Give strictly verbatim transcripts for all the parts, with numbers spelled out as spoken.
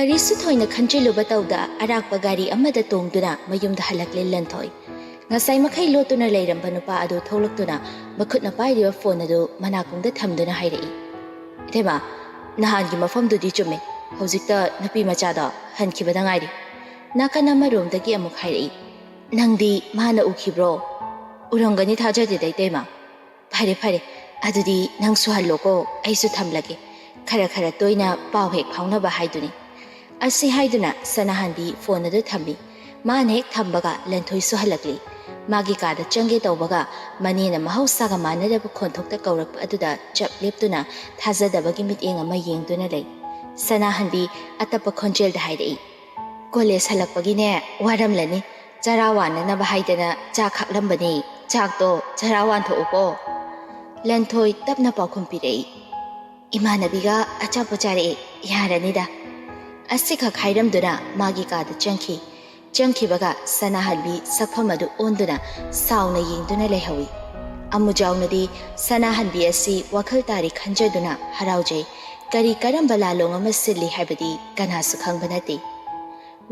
ꯀꯔꯤꯁꯨ ꯊꯣꯏꯅ ꯈꯟꯖꯤꯜꯂꯨꯕ ꯇꯧꯗ ꯑꯔꯥꯛꯄ ꯒꯥꯔꯤ ꯑꯃꯗ ꯇꯣꯡꯗꯨꯅ ꯃꯌꯨꯝꯗ ꯍꯜꯂꯛꯂꯦ ꯂꯟꯊꯣꯏ꯫ ꯉꯁꯥꯏ ꯃꯈꯩ ꯂꯣꯠꯇꯨꯅ ꯂꯩꯔꯝꯕ ꯅꯨꯄꯥ ꯑꯗꯨ ꯊꯣꯛꯂꯛꯇꯨꯅ ꯃꯈꯨꯠꯅ ꯄꯥꯏꯔꯤꯕ ꯐꯣꯟ ꯑꯗꯨ ꯃꯅꯥꯀꯣꯡꯗ ꯊꯝꯗꯨꯅ ꯍꯥꯏꯔꯛꯏ, "ꯏꯇꯩꯃ, ꯅꯍꯥꯟꯒꯤ ꯃꯐꯝꯗꯨꯗꯤ ꯆꯨꯝꯃꯦ꯫ ꯍꯧꯖꯤꯛꯇ ꯅꯨꯄꯤ ꯃꯆꯥꯗꯣ ꯍꯟꯈꯤꯕꯗ ꯉꯥꯏꯔꯤ꯫" ꯅꯥꯀꯟ ꯑꯃꯔꯣꯝꯗꯒꯤ ꯑꯃꯨꯛ ꯍꯥꯏꯔꯛꯏ, "ꯅꯪꯗꯤ ꯃꯥꯅ ꯎꯈꯤꯕ꯭ꯔꯣ?" "ꯎꯔꯝꯒꯅꯤ ꯊꯥꯖꯗꯦꯗ ꯏꯇꯩꯃ꯫" "ꯐꯔꯦ ꯐꯔꯦ, ꯑꯗꯨꯗꯤ ꯅꯪꯁꯨ ꯍꯜꯂꯣꯀꯣ, ꯑꯩꯁꯨ ꯊꯝꯂꯒꯦ꯫ ꯈꯔ ꯈꯔ ꯇꯣꯏꯅ ꯄꯥꯎ ꯍꯦꯛ ꯐꯥꯎꯅꯕ ꯍꯥꯏꯗꯨꯅꯤ꯫" ꯑꯁꯤ ꯍꯥꯏꯗꯨꯅ ꯁꯅꯥꯍꯟꯕꯤ ꯐꯣꯟ ꯑꯗꯨ ꯊꯝꯃꯤ꯫ ꯃꯥꯅ ꯍꯦꯛ ꯊꯝꯕꯒ ꯂꯟꯊꯣꯏꯁꯨ ꯍꯜꯂꯛꯂꯤ꯫ ꯃꯥꯒꯤ ꯀꯥꯗ ꯆꯪꯒꯦ ꯇꯧꯕꯒ ꯃꯅꯦꯅ ꯃꯍꯧꯁꯥꯒ ꯃꯥꯟꯅꯗꯕ ꯈꯣꯟꯊꯣꯛꯇ ꯀꯧꯔꯛꯄ ꯑꯗꯨꯗ ꯆꯞ ꯂꯦꯞꯇꯨꯅ ꯊꯥꯖꯗꯕꯒꯤ ꯃꯤꯠꯌꯦꯡ ꯑꯃ ꯌꯦꯡꯗꯨꯅ ꯂꯩ꯫ ꯁꯅꯥꯍꯟꯕꯤ ꯑꯇꯞꯄ ꯈꯣꯟꯖꯦꯜꯗ ꯍꯥꯏꯔꯛꯏ, "ꯀꯣꯂꯦꯖ ꯍꯜꯂꯛꯄꯒꯤꯅꯦ ꯋꯥꯔꯝꯂꯅꯤ꯫ ꯆꯔꯥ ꯋꯥꯟꯅꯅꯕ ꯍꯥꯏꯗꯅ ꯆꯥꯛ ꯈꯥꯛꯂꯝꯕꯅꯦ꯫ ꯆꯥꯛꯇꯣ ꯆꯔꯥ ꯋꯥꯟꯊꯣꯛꯎꯀꯣ꯫" ꯂꯟꯊꯣꯏ ꯇꯞꯅ ꯄꯥꯎꯈꯨꯝ ꯄꯤꯔꯛꯏ, "ꯏꯃꯥꯟꯅꯕꯤꯒ ꯑꯆꯥꯄꯣꯠ ꯆꯥꯔꯛꯑꯦ, ꯌꯥꯔꯅꯤꯗ꯫" ꯑꯁꯤꯈꯛ ꯍꯥꯏꯔꯝꯗꯨꯅ ꯃꯥꯒꯤ ꯀꯥꯗ ꯆꯪꯈꯤ꯫ ꯆꯪꯈꯤꯕꯒ ꯁꯅꯥꯍꯟꯕꯤ ꯁꯛꯐꯝ ꯑꯗꯨ ꯑꯣꯟꯗꯨꯅ ꯁꯥꯎꯅ ꯌꯦꯡꯗꯨꯅ ꯂꯩꯍꯧꯏ꯫ ꯑꯃꯨꯖꯥꯎꯅꯗꯤ ꯁꯅꯥꯍꯟꯕꯤ ꯑꯁꯤ ꯋꯥꯈꯜ ꯇꯥꯔꯤ ꯈꯟꯖꯗꯨꯅ ꯍꯔꯥꯎꯖꯩ꯫ ꯀꯔꯤ ꯀꯔꯝꯕ ꯂꯥꯂꯣꯡ ꯑꯃ ꯁꯤꯜꯂꯤ ꯍꯥꯏꯕꯗꯤ ꯀꯅꯥꯁꯨ ꯈꯪꯕ ꯅꯠꯇꯦ꯫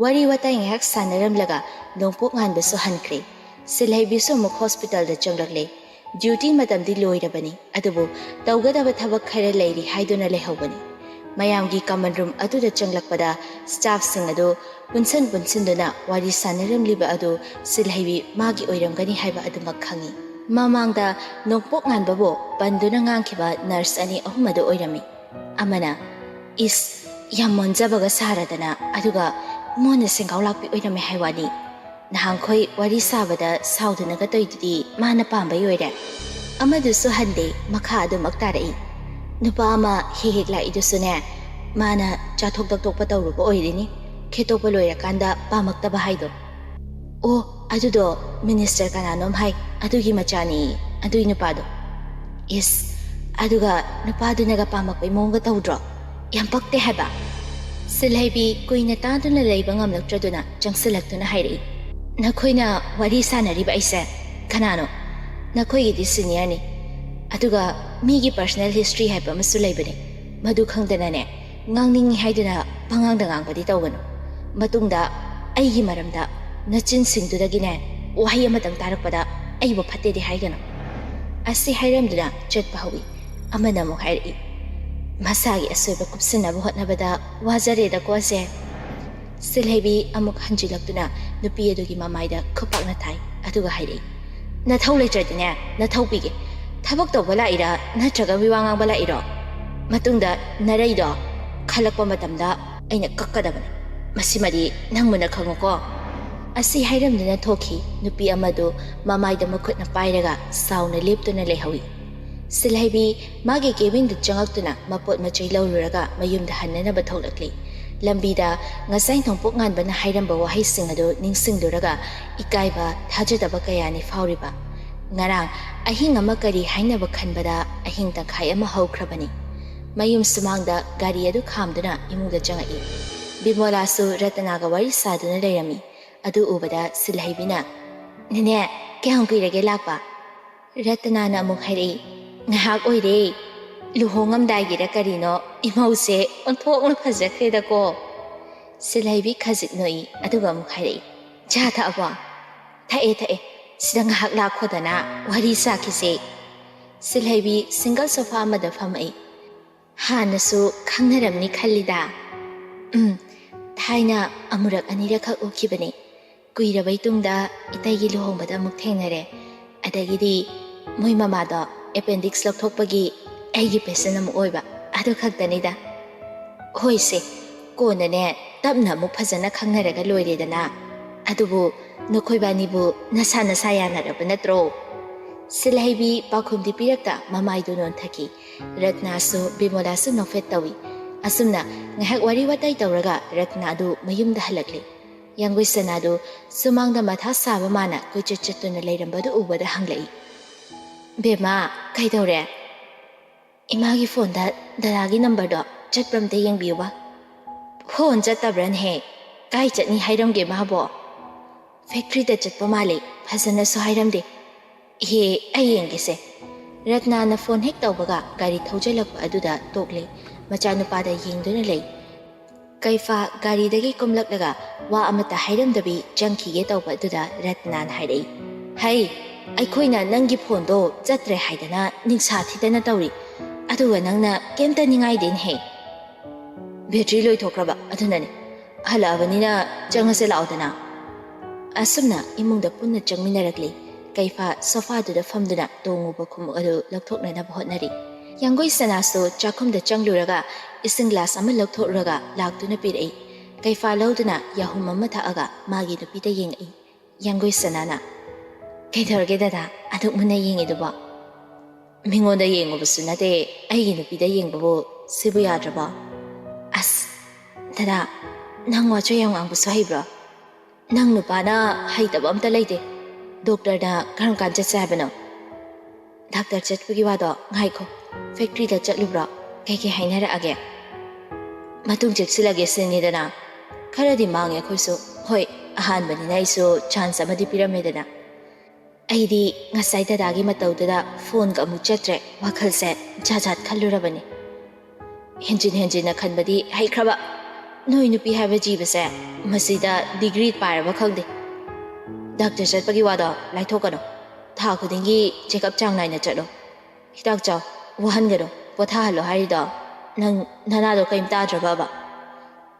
ꯋꯥꯔꯤ ꯋꯥꯇꯥꯏ ꯉꯥꯏꯍꯥꯛ ꯁꯥꯟꯅꯔꯝꯂꯒ ꯅꯣꯡꯄꯣꯛ ꯉꯥꯟꯕꯁꯨ ꯍꯟꯈ꯭ꯔꯦ꯫ ꯁꯤꯜꯍꯩꯕꯤꯁꯨ ꯑꯃꯨꯛ ꯍꯣꯁꯄꯤꯇꯥꯜꯗ ꯆꯪꯂꯛꯂꯦ꯫ ꯗ꯭ꯌꯨꯇꯤ ꯃꯇꯝꯗꯤ ꯂꯣꯏꯔꯕꯅꯤ, ꯑꯗꯨꯕꯨ ꯇꯧꯒꯗꯕ ꯊꯕꯛ ꯈꯔ ꯂꯩꯔꯤ ꯍꯥꯏꯗꯨꯅ ꯂꯩꯍꯧꯕꯅꯤ꯫ ꯃꯌꯥꯝꯒꯤ ꯀꯃꯟ ꯔꯨꯝ ꯑꯗꯨꯗ ꯆꯪꯂꯛꯄꯗ ꯁ꯭ꯇꯥꯐꯁꯤꯡ ꯑꯗꯨ ꯄꯨꯟꯁꯤꯟ ꯄꯨꯟꯁꯤꯟꯗꯨꯅ ꯋꯥꯔꯤ ꯁꯥꯟꯅꯔꯝꯂꯤꯕ ꯑꯗꯨ ꯁꯤꯜꯍꯩꯕꯤ ꯃꯥꯒꯤ ꯑꯣꯏꯔꯝꯒꯅꯤ ꯍꯥꯏꯕ ꯑꯗꯨꯃꯛ ꯈꯪꯏ꯫ ꯃꯃꯥꯡꯗ ꯅꯣꯡꯄꯣꯛ ꯉꯥꯟꯕꯕꯨ ꯄꯟꯗꯨꯅ ꯉꯥꯡꯈꯤꯕ ꯅꯔꯁ ꯑꯅꯤ ꯑꯍꯨꯝ ꯑꯗꯨ ꯑꯣꯏꯔꯝꯃꯤ꯫ ꯑꯃꯅ, "ꯏꯁ, ꯌꯥꯝ ꯃꯣꯟꯖꯕꯒ ꯁꯥꯔꯗꯅ, ꯑꯗꯨꯒ ꯃꯣꯟꯅ ꯁꯦꯡꯒꯥꯎ ꯂꯥꯛꯄꯤ ꯑꯣꯏꯔꯝꯃꯦ ꯍꯥꯏ ꯋꯥꯅꯤ꯫ ꯅꯍꯥꯟꯈꯣꯏ ꯋꯥꯔꯤ ꯁꯥꯕꯗ ꯁꯥꯎꯗꯅꯒ ꯇꯧꯏꯗꯨꯗꯤ ꯃꯥꯅ ꯄꯥꯝꯕꯩ ꯑꯣꯏꯔꯦ꯫" ꯑꯃꯗꯨꯁꯨ ꯍꯟꯗꯦ, ꯃꯈꯥ ꯑꯗꯨꯃꯛ ꯇꯥꯔꯛꯏ, "ꯅꯨꯄꯥ ꯑꯃ ꯍꯦꯛ ꯍꯦꯛ ꯂꯥꯛꯏꯗꯨꯁꯨꯅꯦ, ꯃꯥꯅ ꯆꯥꯊꯣꯛ ꯇꯛꯊꯣꯛꯄ ꯇꯧꯔꯨꯕ ꯑꯣꯏꯔꯤꯅꯤ, ꯈꯦꯠꯇꯣꯛꯄ ꯂꯣꯏꯔꯀꯥꯟꯗ ꯄꯥꯝꯃꯛꯇꯕ ꯍꯥꯏꯗꯣ꯫" "ꯑꯣ, ꯑꯗꯨꯗꯣ ꯃꯤꯅꯤꯁꯇꯔ ꯀꯅꯥꯅꯣꯝ ꯍꯥꯏ, ꯑꯗꯨꯒꯤ ꯃꯆꯥꯅꯤ ꯑꯗꯨꯏ ꯅꯨꯄꯥꯗꯣ꯫" "ꯏꯁ, ꯑꯗꯨꯒ ꯅꯨꯄꯥꯗꯨꯅꯒ ꯄꯥꯝꯃꯛꯄꯩ ꯃꯑꯣꯡꯒ ꯇꯧꯗ꯭ꯔꯣ? ꯌꯥꯝ ꯄꯛꯇꯦ ꯍꯥꯏꯕ꯫" ꯁꯤꯜꯍꯩꯕꯤ ꯀꯨꯏꯅ ꯇꯥꯗꯨꯅ ꯂꯩꯕ ꯉꯝꯂꯛꯇ꯭ꯔꯗꯨꯅ ꯆꯪꯁꯤꯜꯂꯛꯇꯨꯅ ꯍꯥꯏꯔꯛꯏ, "ꯅꯈꯣꯏꯅ ꯋꯥꯔꯤ ꯁꯥꯟꯅꯔꯤꯕ ꯑꯩꯁꯦ ꯀꯅꯥꯅꯣ? ꯅꯈꯣꯏꯒꯤꯗꯤ ꯁꯤꯅꯤꯌꯔꯅꯤ꯫ ꯑꯗꯨꯒ ꯃꯤꯒꯤ ꯄꯔꯁꯅꯦꯜ ꯍꯤꯁꯇ꯭ꯔꯤ ꯍꯥꯏꯕ ꯑꯃꯁꯨ ꯂꯩꯕꯅꯦ꯫ ꯃꯗꯨ ꯈꯪꯗꯅꯅꯦ, "ꯉꯥꯡꯅꯤꯡꯉꯤ ꯍꯥꯏꯗꯨꯅ ꯄꯉꯥꯡꯗ ꯉꯥꯡꯕꯗꯤ ꯇꯧꯒꯅꯨ꯫ ꯃꯇꯨꯡꯗ ꯑꯩꯒꯤ ꯃꯔꯝꯗ ꯅꯆꯤꯟꯁꯤꯡꯗꯨꯗꯒꯤꯅꯦ ꯋꯥꯍꯩ ꯑꯃꯇꯪ ꯇꯥꯔꯛꯄꯗ ꯑꯩꯕꯨ ꯐꯠꯇꯦꯗꯤ ꯍꯥꯏꯒꯅꯨ"꯫ ꯑꯁꯤ ꯍꯥꯏꯔꯝꯗꯨꯅ ꯆꯠꯄ ꯍꯧꯏ꯫ ꯑꯃꯅ ꯑꯃꯨꯛ ꯍꯥꯏꯔꯛꯏ, "ꯃꯁꯥꯒꯤ ꯑꯁꯣꯏꯕ ꯀꯨꯞꯁꯤꯟꯅꯕ ꯍꯣꯠꯅꯕꯗ ꯋꯥꯖꯔꯦꯗꯀꯣ ꯑꯁꯦ"꯫ ꯁꯤꯜꯍꯩꯕꯤ ꯑꯃꯨꯛ ꯍꯟꯖꯤꯜꯂꯛꯇꯨꯅ ꯅꯨꯄꯤ ꯑꯗꯨꯒꯤ ꯃꯃꯥꯏꯗ ꯈꯨꯄꯥꯛꯅ ꯊꯥꯏ, ꯑꯗꯨꯒ ꯍꯥꯏꯔꯛꯏ, "ꯅꯊꯧ ꯂꯩꯇ꯭ꯔꯗꯤꯅꯦ ꯅꯊꯧ ꯄꯤꯒꯦ꯫ ꯊꯕꯛ ꯇꯧꯕ ꯂꯥꯛꯏꯔꯥ ꯅꯠꯇ꯭ꯔꯒ ꯃꯤꯋꯥ ꯉꯥꯡꯕ ꯂꯥꯛꯏꯔꯣ? ꯃꯇꯨꯡꯗ ꯅꯔꯩꯗꯣ ꯈꯜꯂꯛꯄ ꯃꯇꯝꯗ ꯑꯩꯅ ꯀꯛꯀꯗꯕꯅꯤ꯫ ꯃꯁꯤꯃꯗꯤ ꯅꯪ ꯃꯨꯟꯅ ꯈꯪꯉꯨꯀꯣ"꯫ ꯑꯁꯤ ꯍꯥꯏꯔꯝꯗꯨꯅ ꯊꯣꯛꯈꯤ꯫ ꯅꯨꯄꯤ ꯑꯃꯗꯨ ꯃꯃꯥꯏꯗ ꯃꯈꯨꯠꯅ ꯄꯥꯏꯔꯒ ꯁꯥꯎꯅ ꯂꯦꯞꯇꯨꯅ ꯂꯩꯍꯧꯏ꯫ ꯁꯤꯜꯍꯩꯕꯤ ꯃꯥꯒꯤ ꯀꯦꯕꯤꯟꯗ ꯆꯪꯉꯛꯇꯨꯅ ꯃꯄꯣꯠ ꯃꯆꯩ ꯂꯧꯔꯨꯔꯒ ꯃꯌꯨꯝꯗ ꯍꯟꯅꯅꯕ ꯊꯣꯛꯂꯛꯂꯤ꯫ ꯂꯝꯕꯤꯗ ꯉꯁꯥꯏ ꯅꯣꯡꯄꯣꯛ ꯉꯥꯟꯕꯅ ꯍꯥꯏꯔꯝꯕ ꯋꯥꯍꯩꯁꯤꯡ ꯑꯗꯨ ꯅꯤꯡꯁꯤꯡꯂꯨꯔꯒ ꯏꯀꯥꯏꯕ, ꯊꯥꯖꯗꯕ ꯀꯌꯥꯅꯤ ꯐꯥꯎꯔꯤꯕ꯫ ꯉꯔꯥꯡ ꯑꯍꯤꯡ ꯑꯃ ꯀꯔꯤ ꯍꯥꯏꯅꯕ ꯈꯟꯕꯗ ꯑꯍꯤꯡ ꯇꯪꯈꯥꯏ ꯑꯃ ꯍꯧꯈ꯭ꯔꯕꯅꯤ꯫ ꯃꯌꯨꯝ ꯁꯨꯃꯥꯡꯗ ꯒꯥꯔꯤ ꯑꯗꯨ ꯈꯥꯝꯗꯨꯅ ꯏꯃꯨꯡꯗ ꯆꯪꯉꯛꯏ꯫ ꯕꯤꯃꯣꯂꯥꯁꯨ ꯔꯇꯅꯥꯒ ꯋꯥꯔꯤ ꯁꯥꯗꯨꯅ ꯂꯩꯔꯝꯃꯤ꯫ ꯑꯗꯨ ꯎꯕꯗ ꯁꯤꯜꯍꯩꯕꯤꯅ, "ꯅꯦꯅꯦ, ꯀꯌꯥꯝ ꯀꯨꯏꯔꯒꯦ ꯂꯥꯛꯄ?" ꯔꯇꯅꯥꯅ ꯑꯃꯨꯛ ꯍꯥꯏꯔꯛꯏ, "ꯉꯥꯏꯍꯥꯛ ꯑꯣꯏꯔꯦ꯫ ꯂꯨꯍꯣꯡꯉꯝꯗꯥꯏꯒꯤꯔ ꯀꯔꯤꯅꯣ ꯏꯃꯧꯁꯦ ꯑꯣꯟꯊꯣꯛꯅ ꯐꯖꯈ꯭ꯔꯦꯗꯀꯣ"꯫ ꯁꯤꯜꯍꯩꯕꯤ ꯈꯖꯤꯛ ꯅꯣꯛꯏ, ꯑꯗꯨꯒ ꯑꯃꯨꯛ ꯍꯥꯏꯔꯛꯏ, "ꯆꯥ ꯊꯛꯑꯕꯣ?" "ꯊꯛꯑꯦ, ꯊꯛꯑꯦ꯫ ꯁꯤꯗ ꯉꯥꯏꯍꯥꯛ ꯂꯥꯛꯈꯣꯗꯅ, ꯋꯥꯔꯤ ꯁꯥꯈꯤꯁꯦ"꯫ ꯁꯤꯜꯍꯩꯕꯤ ꯁꯤꯡꯒꯜ ꯁꯣꯐꯥ ꯑꯃꯗ ꯐꯝꯃꯛꯏ꯫ "ꯍꯥꯟꯅꯁꯨ ꯈꯪꯅꯔꯝꯅꯤ ꯈꯜꯂꯤꯗ"꯫ "ꯎꯝ, ꯊꯥꯏꯅ ꯑꯃꯨꯔꯛ ꯑꯅꯤꯔꯛꯈꯛ ꯎꯈꯤꯕꯅꯤ꯫ ꯀꯨꯏꯔꯕꯩ ꯇꯨꯡꯗ ꯏꯇꯩꯒꯤ ꯂꯨꯍꯣꯡꯕꯗ ꯑꯃꯨꯛ ꯊꯦꯡꯅꯔꯦ꯫ ꯑꯗꯒꯤꯗꯤ ꯃꯣꯏ ꯃꯃꯥꯗꯣ ꯑꯦꯄꯦꯟꯗꯤꯛꯁ ꯂꯧꯊꯣꯛꯄꯒꯤ ꯑꯩꯒꯤ ꯄꯦꯁꯦꯟ ꯑꯃꯨꯛ ꯑꯣꯏꯕ, ꯑꯗꯨ ꯈꯛꯇꯅꯤꯗ"꯫ "ꯍꯣꯏꯁꯦ, ꯀꯣꯟꯅꯅꯦ ꯇꯞꯅ ꯑꯃꯨꯛ ꯐꯖꯅ ꯈꯪꯅꯔꯒ ꯂꯣꯏꯔꯦꯗꯅ꯫ ꯑꯗꯨꯕꯨ ꯅꯈꯣꯏꯕꯥꯅꯤꯕꯨ ꯅꯁꯥ ꯅꯁꯥ ꯌꯥꯅꯔꯕ ꯅꯠꯇ꯭ꯔꯣ?" ꯁꯤꯜꯍꯩꯕꯤ ꯄꯥꯎꯈꯨꯝꯗꯤ ꯄꯤꯔꯛꯇ ꯃꯃꯥꯏꯗꯨ ꯅꯣꯟꯊꯈꯤ꯫ ꯔꯠꯅꯥꯁꯨ ꯕꯤꯃꯣꯂꯥꯁꯨ ꯅꯣꯛꯐꯦꯠ ꯇꯧꯏ꯫ ꯑꯁꯨꯝꯅ ꯉꯥꯏꯍꯥꯛ ꯋꯥꯔꯤ ꯋꯥꯇꯥꯏ ꯇꯧꯔꯒ ꯔꯠꯅꯥꯗꯨ ꯃꯌꯨꯝꯗ ꯍꯜꯂꯛꯂꯦ꯫ ꯌꯥꯡꯒꯣꯏ ꯁꯅꯥꯗꯨ ꯁꯨꯃꯥꯡꯗ ꯃꯊꯥ ꯁꯥꯕ ꯃꯥꯅ ꯀꯣꯏꯆꯠ ꯆꯠꯇꯨꯅ ꯂꯩꯔꯝꯕꯗꯨ ꯎꯕꯗ ꯍꯪꯂꯛꯏ, "ꯕꯦꯝꯃ, ꯀꯩꯗꯧꯔꯦ?" "ꯏꯃꯥꯒꯤ ꯐꯣꯟꯗ ꯗꯗꯥꯒꯤ ꯅꯝꯕꯔꯗꯣ ꯆꯠꯄ꯭ꯔ ꯑꯝꯇ ꯌꯦꯡꯕꯤꯌꯨꯕ"꯫ "ꯐꯣꯟ ꯆꯠꯇꯕ꯭ꯔꯅꯦꯍꯦ? ꯀꯥꯏ ꯆꯠꯅꯤ ꯍꯥꯏꯔꯝꯒꯦ ꯃꯥꯕꯣ?" "ꯐꯦꯛꯇ꯭ꯔꯤꯗ ꯆꯠꯄ ꯃꯥꯜꯂꯦ, ꯐꯖꯅꯁꯨ ꯍꯥꯏꯔꯝꯗꯦ"꯫ "ꯏꯍꯦ, ꯑꯩ ꯌꯦꯡꯒꯦꯁꯦ"꯫ ꯔꯠꯅꯥꯅ ꯐꯣꯟ ꯍꯦꯛ ꯇꯧꯕꯒ ꯒꯥꯔꯤ ꯊꯧꯖꯤꯜꯂꯛꯄ ꯑꯗꯨꯗ ꯇꯣꯛꯂꯦ꯫ ꯃꯆꯥꯅꯨꯄꯥꯗ ꯌꯦꯡꯗꯨꯅ ꯂꯩ꯫ ꯀꯩꯐꯥ ꯒꯥꯔꯤꯗꯒꯤ ꯀꯨꯝꯂꯛꯂꯒ ꯋꯥ ꯑꯃꯠꯇ ꯍꯥꯏꯔꯝꯗꯕꯤ ꯆꯪꯈꯤꯒꯦ ꯇꯧꯕ ꯑꯗꯨꯗ ꯔꯠꯅꯥꯅ ꯍꯥꯏꯔꯛꯏ, "ꯍꯩ, ꯑꯩꯈꯣꯏꯅ ꯅꯪꯒꯤ ꯐꯣꯟꯗꯣ ꯆꯠꯇ꯭ꯔꯦ ꯍꯥꯏꯗꯅ ꯅꯤꯡꯁꯥ ꯊꯤꯗꯅ ꯇꯧꯔꯤ, ꯑꯗꯨꯒ ꯅꯪꯅ ꯀꯩꯝꯇ ꯅꯤꯡꯉꯥꯏꯗꯦꯅꯦꯍꯦ꯫ ꯕꯦꯇ꯭ꯔꯤ ꯂꯣꯏꯊꯣꯛꯈ꯭ꯔꯕ, ꯑꯗꯨꯅꯅꯤ꯫ ꯍꯜꯂꯛꯑꯕꯅꯤꯅ ꯆꯪꯉꯁꯦ ꯂꯥꯛꯑꯣꯗꯅ꯫" ꯑꯁꯨꯝꯅ ꯏꯃꯨꯡꯗ ꯄꯨꯟꯅ ꯆꯪꯃꯤꯟꯅꯔꯛꯂꯤ꯫ ꯀꯩꯐꯥ ꯁꯣꯐꯥꯗꯨꯗ ꯐꯝꯗꯨꯅ ꯇꯣꯡꯉꯨꯕ ꯈꯣꯡꯎꯞ ꯑꯗꯨ ꯂꯧꯊꯣꯛꯅꯅꯕ ꯍꯣꯠꯅꯔꯤ꯫ ꯌꯥꯡꯒꯣꯏ ꯁꯅꯥꯁꯨ ꯆꯥꯛꯈꯨꯝꯗ ꯆꯪꯂꯨꯔꯒ ꯏꯁꯤꯡ ꯒ꯭ꯂꯥꯁ ꯑꯃ ꯂꯧꯊꯣꯛꯂꯒ ꯂꯥꯛꯇꯨꯅ ꯄꯤꯔꯛꯏ꯫ ꯀꯩꯐꯥ ꯂꯧꯗꯨꯅ ꯌꯥꯍꯨꯝ ꯑꯃ ꯊꯛꯑꯒ ꯃꯥꯒꯤ ꯅꯨꯄꯤꯗ ꯌꯦꯡꯉꯛꯏ꯫ ꯌꯥꯡꯒꯣꯏ ꯁꯅꯥꯅ, "ꯀꯩꯗꯧꯔꯒꯦ ꯗꯗꯥ, ꯑꯗꯨꯛ ꯃꯨꯟꯅ ꯌꯦꯡꯉꯤꯗꯨꯕꯣ?" "ꯃꯤꯉꯣꯟꯗ ꯌꯦꯡꯉꯨꯕꯁꯨ ꯅꯠꯇꯦ, ꯑꯩꯒꯤ ꯅꯨꯄꯤꯗ ꯌꯦꯡꯕꯕꯨ ꯁꯤꯕꯨ ꯌꯥꯗ꯭ꯔꯕꯣ?" "ꯑꯁ, ꯗꯗꯥ, ꯅꯪ ꯋꯥꯆꯣꯏ ꯌꯥꯝ ꯉꯥꯡꯕꯁꯨ ꯍꯩꯕ꯭ꯔꯣ? ꯅꯪ ꯅꯨꯄꯥꯅ ꯍꯩꯇꯕ ꯑꯝꯇ ꯂꯩꯇꯦ꯫ ꯗꯣꯛꯇꯔꯅ ꯀꯔꯝ ꯀꯥꯟ ꯆꯠꯁꯦ ꯍꯥꯏꯕꯅꯣ?" "ꯗꯥꯛꯇꯔ ꯆꯠꯄꯒꯤ ꯋꯥꯗꯣ ꯉꯥꯏꯈꯣ, ꯐꯦꯛꯇ꯭ꯔꯤꯗ ꯆꯠꯂꯨꯕ꯭ꯔꯣ? ꯀꯩꯀꯩ ꯍꯥꯏꯅꯔꯛꯑꯒꯦ?" "ꯃꯇꯨꯡ ꯆꯦꯛꯁꯤꯜꯂꯒꯦ ꯁꯤꯅꯤꯗꯅ꯫ ꯈꯔꯗꯤ ꯃꯥꯡꯉꯦ ꯑꯩꯈꯣꯏꯁꯨ꯫ ꯍꯣꯏ, ꯑꯍꯥꯟꯕꯅꯤꯅ ꯑꯩꯁꯨ ꯆꯥꯟꯁ ꯑꯃꯗꯤ ꯄꯤꯔꯝꯃꯦꯗꯅ꯫ ꯑꯩꯗꯤ ꯉꯁꯥꯏ ꯗꯗꯥꯒꯤ ꯃꯇꯧꯗꯨꯗ ꯐꯣꯟꯒ ꯑꯃꯨꯛ ꯆꯠꯇ꯭ꯔꯦ, ꯋꯥꯈꯜꯁꯦ ꯖꯥꯠ ꯖꯥꯠ ꯈꯜꯂꯨꯔꯕꯅꯤ꯫ ꯍꯦꯟꯖꯤꯟ ꯍꯦꯟꯖꯤꯟꯅ ꯈꯟꯕꯗꯤ ꯍꯩꯈ꯭ꯔꯕ꯫ ꯅꯣꯏ ꯅꯨꯄꯤ ꯍꯥꯏꯕ ꯖꯤꯕꯁꯦ, ꯃꯁꯤꯗ ꯗꯤꯒ꯭ꯔꯤ ꯄꯥꯏꯔꯕ ꯈꯪꯗꯦ꯫ ꯗꯥꯛꯇꯔ ꯆꯠꯄꯒꯤ ꯋꯥꯗꯣ ꯂꯥꯏꯊꯣꯛꯀꯅꯨ꯫ ꯊꯥ ꯈꯨꯗꯤꯡꯒꯤ ꯆꯦꯛꯑꯞ ꯆꯥꯡ ꯅꯥꯏꯅ ꯆꯠꯂꯣ꯫ ꯍꯤꯗꯥꯛ ꯆꯥꯎ, ꯋꯥꯍꯟꯒꯅꯨ, ꯄꯣꯊꯥꯍꯜꯂꯣ ꯍꯥꯏꯔꯤꯗꯣ ꯅꯪ ꯅꯅꯥꯗꯣ ꯀꯔꯤꯝ ꯇꯥꯗ꯭ꯔꯕꯕ?"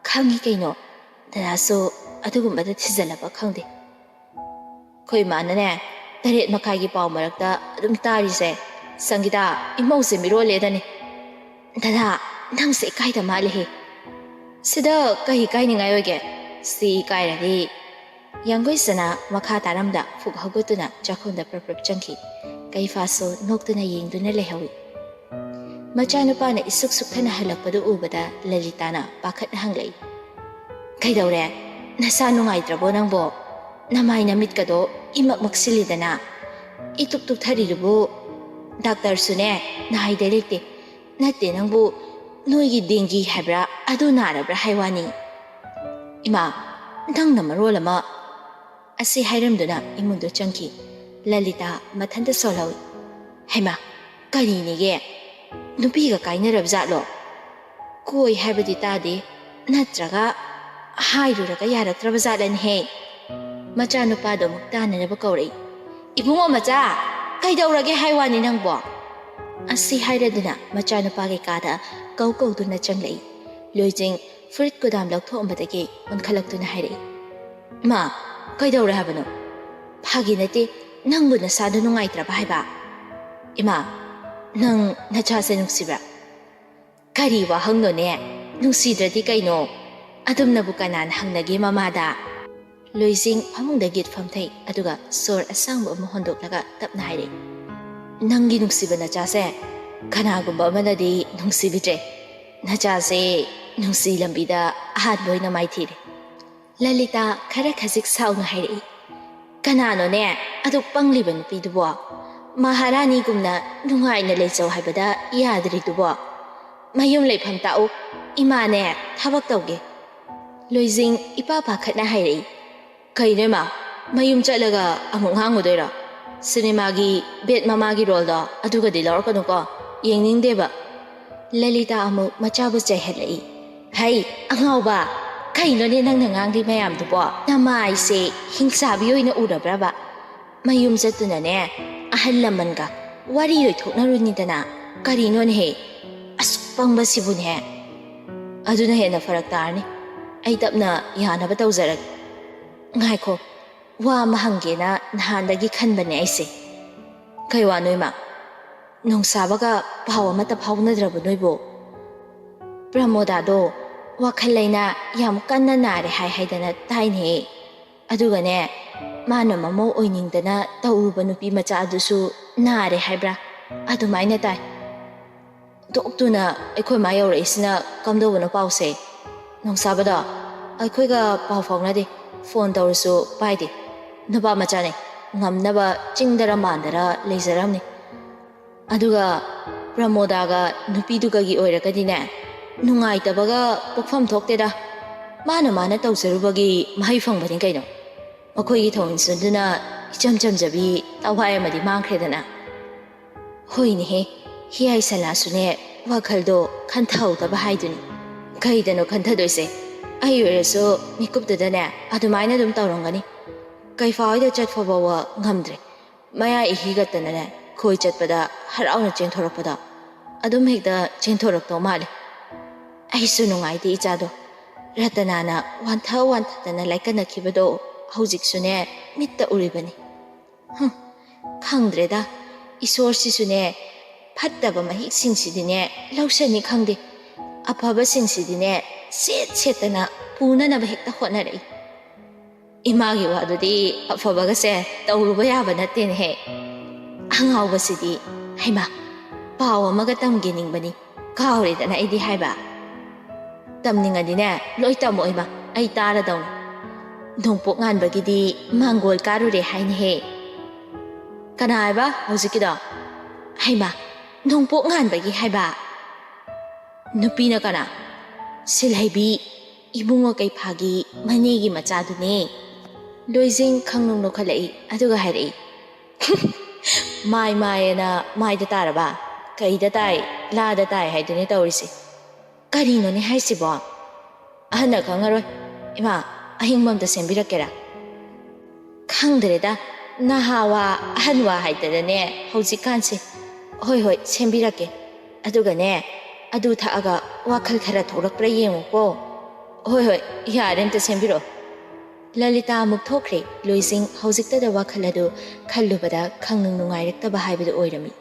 "ꯈꯪꯉꯤ ꯀꯩꯅꯣ, ꯗꯗꯥꯁꯨ ꯑꯗꯨꯒꯨꯝꯕꯗ ꯊꯤꯖꯤꯜꯂꯕ ꯈꯪꯗꯦ꯫" ꯑꯩꯈꯣꯏ ꯏꯃꯥꯅꯅꯦ, ꯇꯔꯦꯠ ꯃꯈꯥꯏꯒꯤ ꯄꯥꯎ ꯃꯔꯛꯇ ꯑꯗꯨꯝ ꯇꯥꯔꯤꯁꯦ, "ꯁꯪꯒꯤꯇꯥ, ꯏꯃꯧꯁꯦ ꯃꯤꯔꯣꯜꯂꯦꯗꯅꯤ꯫" "ꯗꯗꯥ, ꯅꯪꯁꯦ ꯏꯀꯥꯏꯗ ꯃꯥꯜꯂꯦꯍꯦ꯫" "ꯁꯤꯗ ꯀꯩ ꯏꯀꯥꯏꯅꯤꯡꯉꯥꯏ ꯑꯣꯏꯒꯦ? ꯁꯤ ꯏꯀꯥꯏꯔꯗꯤ꯫" ꯌꯥꯡꯒꯣꯏ ꯁꯅꯥ ꯃꯈꯥ ꯇꯥꯔꯝꯗ ꯐꯨꯛ ꯍꯧꯒꯠꯇꯨꯅ ꯆꯥꯛꯈꯨꯝꯗ ꯄ꯭ꯔꯞ ꯄ꯭ꯔꯞ ꯆꯪꯈꯤ꯫ ꯀꯩꯐꯥꯁꯨ ꯅꯣꯛꯇꯨꯅ ꯌꯦꯡꯗꯨꯅ ꯂꯩꯍꯧꯏ꯫ ꯃꯆꯥꯅꯨꯄꯥꯅ ꯏꯁꯨꯛ ꯁꯨꯛꯊꯅ ꯍꯜꯂꯛꯄꯗꯨ ꯎꯕꯗ ꯂꯂꯤꯇꯥꯅ ꯄꯥꯈꯠꯅ ꯍꯪꯂꯛꯏ, "ꯀꯩꯗꯧꯔꯦ? ꯅꯁꯥ ꯅꯨꯡꯉꯥꯏꯇ꯭ꯔꯕꯣ ꯅꯪꯕꯣ? ꯅꯃꯥꯏ ꯅꯃꯤꯠꯀꯗꯣ ꯏꯃꯛ ꯃꯛꯁꯤꯜꯂꯤꯗꯅ꯫ ꯏꯇꯨꯛ ꯇꯨꯛꯊꯔꯤꯗꯨꯕꯨ?" "ꯗꯥꯛꯇꯔꯁꯨꯅꯦ, ꯅꯥꯏꯗ ꯂꯩꯇꯦ꯫ ꯅꯠꯇꯦ ꯅꯪꯕꯨ, ꯅꯣꯏꯒꯤ ꯗꯦꯡꯒꯤ ꯍꯥꯏꯕ꯭ꯔꯥ, ꯑꯗꯨ ꯅꯥꯔꯕ꯭ꯔꯥ ꯍꯥꯏ ꯋꯥꯅꯤ꯫" "ꯏꯃꯥ, ꯅꯪꯅ ꯃꯔꯣꯜ ꯑꯃ꯫" ꯑꯁꯤ ꯍꯥꯏꯔꯝꯗꯨꯅ ꯏꯃꯨꯡꯗ ꯆꯪꯈꯤ꯫ ꯂꯂꯤꯇꯥ ꯃꯊꯟꯇ ꯁꯣꯜꯍꯧꯏ꯫ "ꯍꯩꯃꯥ, ꯀꯔꯤꯅꯦꯒꯦ? ꯅꯨꯄꯤꯒ ꯀꯥꯏꯅꯔꯕ ꯖꯥꯠꯂꯣ?" ꯀꯣꯏ ꯍꯥꯏꯕꯗꯤ ꯇꯥꯗꯦ, ꯅꯠꯇ꯭ꯔꯒ ꯍꯥꯏꯔꯨꯔꯒ ꯌꯥꯔꯛꯇ꯭ꯔꯕ ꯖꯥꯠꯂꯅꯦꯍꯦ꯫ ꯃꯆꯥꯅꯨꯄꯥꯗꯣ ꯑꯃꯨꯛ ꯇꯥꯟꯅꯅꯕ ꯀꯧꯔꯛꯏ꯫ "ꯏꯕꯨꯡꯉꯣ ꯃꯆꯥ, ꯀꯩꯗꯧꯔꯒꯦ ꯍꯥꯏ ꯋꯥꯅꯤ ꯅꯪꯕꯣ?" ꯑꯁꯤ ꯍꯥꯏꯔꯗꯨꯅ ꯃꯆꯥꯅꯨꯄꯥꯒꯤ ꯀꯥꯗ ꯀꯧ ꯀꯧꯗꯨꯅ ꯆꯪꯂꯛꯏ꯫ ꯂꯣꯏꯖꯤꯡ ꯐꯨꯔꯤꯠ ꯀꯨꯗꯥꯝ ꯂꯧꯊꯣꯛꯑꯝꯕꯗꯒꯤ ꯑꯣꯟꯈꯠꯂꯛꯇꯨꯅ ꯍꯥꯏꯔꯛꯏ, "ꯏꯃꯥ, ꯀꯩꯗꯧꯔꯦ ꯍꯥꯏꯕꯅꯣ?" "ꯐꯥꯒꯤ ꯅꯠꯇꯦ, ꯅꯪꯕꯨ ꯅꯁꯥꯗꯣ ꯅꯨꯡꯉꯥꯏꯇ꯭ꯔꯕ ꯍꯥꯏꯕ?" "ꯏꯃꯥ, ꯅꯪ ꯅꯆꯥꯁꯦ ꯅꯨꯡꯁꯤꯕ꯭ꯔꯥ?" "ꯀꯔꯤ ꯋꯥꯍꯪꯅꯣꯅꯦ? ꯅꯨꯡꯁꯤꯗ꯭ꯔꯗꯤ ꯀꯩꯅꯣ? ꯑꯗꯨꯝꯅꯕꯨ ꯀꯅꯥꯅ ꯍꯪꯅꯒꯦ ꯃꯃꯥꯗ?" ꯂꯣꯏꯖꯤꯡ ꯐꯃꯨꯡꯗꯒꯤ ꯐꯝꯊꯩ, ꯑꯗꯨꯒ ꯁꯣꯔ ꯑꯁꯥꯡꯕ ꯑꯃ ꯍꯣꯟꯗꯣꯛꯂꯒ ꯇꯞꯅ ꯍꯥꯏꯔꯛꯏ, "ꯅꯪꯒꯤ ꯅꯨꯡꯁꯤꯕ ꯅꯆꯥꯁꯦ ꯀꯅꯥꯒꯨꯝꯕ ꯑꯃꯅꯗꯤ ꯅꯨꯡꯁꯤꯕꯤꯗ꯭ꯔꯦ꯫ ꯅꯆꯥꯁꯦ ꯅꯨꯡꯁꯤ ꯂꯝꯕꯤꯗ ꯑꯍꯥꯟꯕ ꯑꯣꯏꯅ ꯃꯥꯏꯊꯤꯔꯦ꯫" ꯂꯂꯤꯇꯥ ꯈꯔ ꯈꯖꯤꯛ ꯁꯥꯎꯅ ꯍꯥꯏꯔꯛꯏ, "ꯀꯅꯥꯅꯣꯅꯦ ꯑꯗꯨꯛ ꯄꯪꯂꯤꯕ ꯅꯨꯄꯤꯗꯨꯕꯣ? ꯃꯍꯥꯔꯥꯅꯤꯒꯨꯝꯅ ꯅꯨꯡꯉꯥꯏꯅ ꯂꯩꯖꯧ ꯍꯥꯏꯕꯗ ꯌꯥꯗ꯭ꯔꯤꯗꯨꯕꯣ? ꯃꯌꯨꯝ ꯂꯩꯐꯝ ꯇꯥꯛꯎ꯫ ꯏꯃꯥꯅꯦ ꯊꯕꯛ ꯇꯧꯒꯦ꯫" ꯂꯣꯏꯖꯤꯡ ꯏꯄꯥ ꯄꯥꯈꯠꯅ ꯍꯥꯏꯔꯛꯏ, "ꯀꯩꯅꯣ ꯏꯃꯥ, ꯃꯌꯨꯝ ꯆꯠꯂꯒ ꯑꯃꯨꯛ ꯉꯥꯡꯉꯨꯗꯣꯏꯔꯣ? ꯁꯤꯅꯦꯃꯥꯒꯤ ꯕꯦꯠ ꯃꯃꯥꯒꯤ ꯔꯣꯜꯗꯣ ꯑꯗꯨꯒꯗꯤ ꯂꯧꯔꯛꯀꯅꯨꯀꯣ, ꯌꯦꯡꯅꯤꯡꯗꯦꯕ꯫" ꯂꯂꯤꯇꯥ ꯑꯃꯨꯛ ꯃꯆꯥꯕꯨ ꯆꯩꯍꯜꯂꯛꯏ, "ꯍꯩ ꯑꯉꯥꯎꯕ, ꯀꯩꯅꯣꯅꯦ ꯅꯪꯅ ꯉꯥꯡꯂꯤ ꯃꯌꯥꯝꯗꯨꯕꯣ? ꯅꯃꯥꯏꯁꯦ ꯍꯤꯡꯆꯥꯕꯤ ꯑꯣꯏꯅ ꯎꯔꯕ꯭ꯔꯕ? ꯃꯌꯨꯝ ꯆꯠꯇꯨꯅꯅꯦ ꯑꯍꯜ ꯂꯃꯟꯒ ꯋꯥꯔꯤ ꯂꯣꯏꯊꯣꯛꯅꯔꯨꯅꯤꯗꯅ꯫ ꯀꯔꯤꯅꯣꯅꯦꯍꯦ, ꯑꯁꯨꯛ ꯄꯪꯕꯁꯤꯕꯨꯅꯦ꯫" "ꯑꯗꯨꯅ ꯍꯦꯟꯅ ꯐꯔꯛ ꯇꯥꯔꯅꯤ꯫ ꯑꯩ ꯇꯞꯅ ꯌꯥꯅꯕ ꯇꯧꯖꯔꯒꯦ꯫ ꯉꯥꯏꯈꯣ, ꯋꯥ ꯑꯃ ꯍꯪꯒꯦꯅ ꯅꯍꯥꯟꯗꯒꯤ ꯈꯟꯕꯅꯦ ꯑꯩꯁꯦ꯫" "ꯀꯩ ꯋꯥꯅꯣ ꯏꯃꯥ? ꯅꯣꯡꯁꯥꯕꯒ ꯄꯥꯎ ꯑꯃꯠꯇ ꯐꯥꯎꯅꯗ꯭ꯔꯕ ꯅꯣꯏꯕꯨ?" "ꯄ꯭ꯔꯃꯣꯗꯥꯗꯣ ꯋꯥꯈꯜ ꯂꯩꯅꯥ ꯌꯥꯝ ꯀꯟꯅ ꯅꯥꯔꯦ ꯍꯥꯏ ꯍꯥꯏꯗꯅ ꯇꯥꯏꯅꯦ꯫ ꯑꯗꯨꯒꯅꯦ, ꯃꯥꯅ ꯃꯃꯧ ꯑꯣꯏꯅꯤꯡꯗꯅ ꯇꯧꯔꯨꯕ ꯅꯨꯄꯤ ꯃꯆꯥ ꯑꯗꯨꯁꯨ ꯅꯥꯔꯦ ꯍꯥꯏꯕ꯭ꯔꯥ? ꯑꯗꯨꯃꯥꯏꯅ ꯇꯥꯏ꯫" ꯊꯣꯛꯇꯨꯅ ꯑꯩꯈꯣꯏ ꯃꯥ ꯌꯧꯔꯛꯏꯁꯤꯅ ꯀꯝꯗꯧꯕꯅꯣ ꯄꯥꯎꯁꯦ? ꯅꯣꯡꯁꯥꯕꯗꯣ ꯑꯩꯈꯣꯏꯒ ꯄꯥꯎ ꯐꯥꯎꯅꯗꯦ, ꯐꯣꯟ ꯇꯧꯔꯁꯨ ꯄꯥꯏꯗꯦ꯫ ꯅꯨꯄꯥ ꯃꯆꯥꯅꯦ, ꯉꯝꯅꯕ ꯆꯤꯡꯗꯔ ꯃꯥꯟꯗꯔ ꯂꯩꯖꯔꯝꯅꯤ꯫ ꯑꯗꯨꯒ ꯄ꯭ꯔꯃꯣꯗꯥꯒ ꯅꯨꯄꯤꯗꯨꯒꯒꯤ ꯑꯣꯏꯔꯒꯗꯤꯅꯦ, ꯅꯨꯡꯉꯥꯏꯇꯕꯒ ꯄꯣꯛꯐꯝ ꯊꯣꯛꯇꯦꯗ꯫ ꯃꯥꯅ ꯃꯥꯅ ꯇꯧꯖꯔꯨꯕꯒꯤ ꯃꯍꯩ ꯐꯪꯕꯅꯤ ꯀꯩꯅꯣ꯫ ꯃꯈꯣꯏꯒꯤ ꯊꯧꯑꯣꯡꯁꯤꯟꯗꯨꯅ ꯏꯆꯝ ꯆꯝꯖꯕꯤ ꯇꯋꯥꯏ ꯑꯃꯗꯤ ꯃꯥꯡꯈ꯭ꯔꯦꯗꯅ꯫ ꯍꯣꯏꯅꯦꯍꯦ, ꯍꯤꯌꯥꯏ ꯁꯅꯥꯁꯨꯅꯦ ꯋꯥꯈꯜꯗꯣ ꯈꯟꯊꯍꯧꯗꯕ ꯍꯥꯏꯗꯨꯅꯤ꯫ ꯀꯩꯗꯅꯣ ꯈꯟꯊꯗꯣꯏꯁꯦ? ꯑꯩ ꯑꯣꯏꯔꯁꯨ ꯃꯤꯀꯨꯞꯇꯨꯗꯅꯦ ꯑꯗꯨꯃꯥꯏꯅ ꯑꯗꯨꯝ ꯇꯧꯔꯝꯒꯅꯤ꯫ ꯀꯩꯐꯥ ꯍꯣꯏꯗ ꯆꯠꯄ ꯐꯥꯎꯕ ꯉꯝꯗ꯭ꯔꯦ꯫ ꯃꯌꯥ ꯏꯍꯤꯒꯠꯇꯅꯅꯦ ꯈꯣꯏ ꯆꯠꯄꯗ ꯍꯔꯥꯎꯅ ꯆꯦꯟꯊꯣꯔꯛꯄꯗ ꯑꯗꯨꯝ ꯍꯦꯛꯇ ꯆꯦꯟꯊꯣꯔꯛꯇꯧ ꯃꯥꯜꯂꯦ꯫ ꯑꯩꯁꯨ ꯅꯨꯡꯉꯥꯏꯇꯦ ꯏꯆꯥꯗꯣ꯫ ꯔꯇꯅꯥꯅ ꯋꯥꯟꯊ ꯋꯥꯟꯊꯗꯅ ꯂꯥꯏꯀꯠꯅꯈꯤꯕꯗꯣ ꯍꯧꯖꯤꯛꯁꯨꯅꯦ ꯃꯤꯠꯇ ꯎꯔꯤꯕꯅꯤ꯫ ꯍꯨꯝ, ꯈꯪꯗ꯭ꯔꯦꯗ, ꯏꯁꯣꯔꯁꯤꯁꯨꯅꯦ ꯐꯠꯇꯕ ꯃꯍꯤꯛꯁꯤꯡꯁꯤꯗꯤꯅꯦ ꯂꯧꯁꯅꯤ ꯈꯪꯗꯦ, ꯑꯐꯕꯁꯤꯡꯁꯤꯗꯤꯅꯦ ꯁꯦꯠ ꯁꯦꯠꯇꯅ ꯄꯨꯅꯅꯕ ꯍꯦꯛꯇ ꯍꯣꯠꯅꯔꯛꯏ꯫ ꯏꯃꯥꯒꯤ ꯋꯥꯗꯨꯗꯤ ꯑꯐꯕꯒꯁꯦ ꯇꯧꯔꯨꯕ ꯌꯥꯕ ꯅꯠꯇꯦꯅꯦꯍꯦ꯫ ꯑꯉꯥꯎꯕꯁꯤꯗꯤ, ꯍꯩꯃꯥ, ꯄꯥꯎ ꯑꯃꯒ ꯇꯝꯒꯦ ꯅꯤꯡꯕꯅꯤ, ꯀꯥꯎꯔꯦꯗꯅ ꯑꯩꯗꯤ ꯍꯥꯏꯕ꯫ ꯇꯝꯅꯤꯡꯉꯗꯤꯅꯦ ꯂꯣꯏ ꯇꯝꯃꯣ ꯏꯃꯥ, ꯑꯩ ꯇꯥꯔꯗꯧꯅꯤ꯫ ꯅꯣꯡꯄꯣꯛ ꯉꯥꯟꯕꯒꯤꯗꯤ ꯃꯥꯡꯒꯣꯜ ꯀꯥꯔꯨꯔꯦ ꯍꯥꯏꯅꯦꯍꯦ꯫ ꯀꯅꯥ ꯍꯥꯏꯕ ꯍꯧꯖꯤꯛꯀꯤꯗꯣ? ꯍꯩꯃꯥ, ꯅꯣꯡꯄꯣꯛ ꯉꯥꯟꯕꯒꯤ ꯍꯥꯏꯕ? ꯅꯨꯄꯤꯅ ꯀꯅꯥ? ꯁꯤꯜꯍꯩꯕꯤ, ꯏꯕꯨꯡꯉꯣ ꯀꯩꯐꯥꯒꯤ ꯃꯅꯦꯒꯤ ꯃꯆꯥꯗꯨꯅꯦ꯫ ꯂꯣꯏꯖꯤꯡ ꯈꯪꯅꯨꯡ ꯅꯣꯛꯈꯠꯂꯛꯏ, ꯑꯗꯨꯒ ꯍꯥꯏꯔꯛꯏ, "ꯃꯥꯏ ꯃꯥꯏꯑꯅ ꯃꯥꯏꯗ ꯇꯥꯔꯕ? ꯀꯩꯗ ꯇꯥꯏ, ꯂꯥꯗ ꯇꯥꯏ ꯍꯥꯏꯗꯨꯅꯦ ꯇꯧꯔꯤꯁꯦ꯫ ꯀꯔꯤꯅꯣꯅꯦ ꯍꯥꯏꯁꯤꯕꯣ? ꯑꯍꯟꯅ ꯈꯪꯉꯔꯣꯏ꯫ ꯏꯃꯥ, ꯑꯍꯤꯡꯕ ꯑꯝꯇ ꯁꯦꯝꯕꯤꯔꯛꯀꯦꯔꯥ?" ꯈꯪꯗ꯭ꯔꯦꯗ, ꯅꯍꯥ ꯋꯥ ꯑꯍꯟ ꯋꯥ ꯍꯥꯏꯗꯅꯅꯦ ꯍꯧꯖꯤꯛꯀꯥꯟꯁꯦ꯫ ꯍꯣꯏ ꯍꯣꯏ, ꯁꯦꯝꯕꯤꯔꯛꯀꯦ꯫ ꯑꯗꯨꯒꯅꯦ, ꯑꯗꯨ ꯊꯛꯑꯒ ꯋꯥꯈꯜ ꯈꯔ ꯊꯣꯛꯂꯛꯄ꯭ꯔꯥ ꯌꯦꯡꯉꯨꯀꯣ꯫ ꯍꯣꯏ ꯍꯣꯏ, ꯌꯥꯔꯦ, ꯑꯝꯇ ꯁꯦꯝꯕꯤꯔꯛꯑꯣ꯫ ꯂꯂꯤꯇꯥ ꯑꯃꯨꯛ ꯊꯣꯛꯈ꯭ꯔꯦ꯫ ꯂꯣꯏꯖꯤꯡ ꯍꯧꯖꯤꯛꯇꯗ ꯋꯥꯈꯜ ꯑꯗꯨ ꯈꯜꯂꯨꯕꯗ ꯈꯪꯅꯨꯡ ꯅꯨꯡꯉꯥꯏꯔꯛꯇꯕ ꯍꯥꯏꯕꯗꯨ ꯑꯣꯏꯔꯝꯃꯤ꯫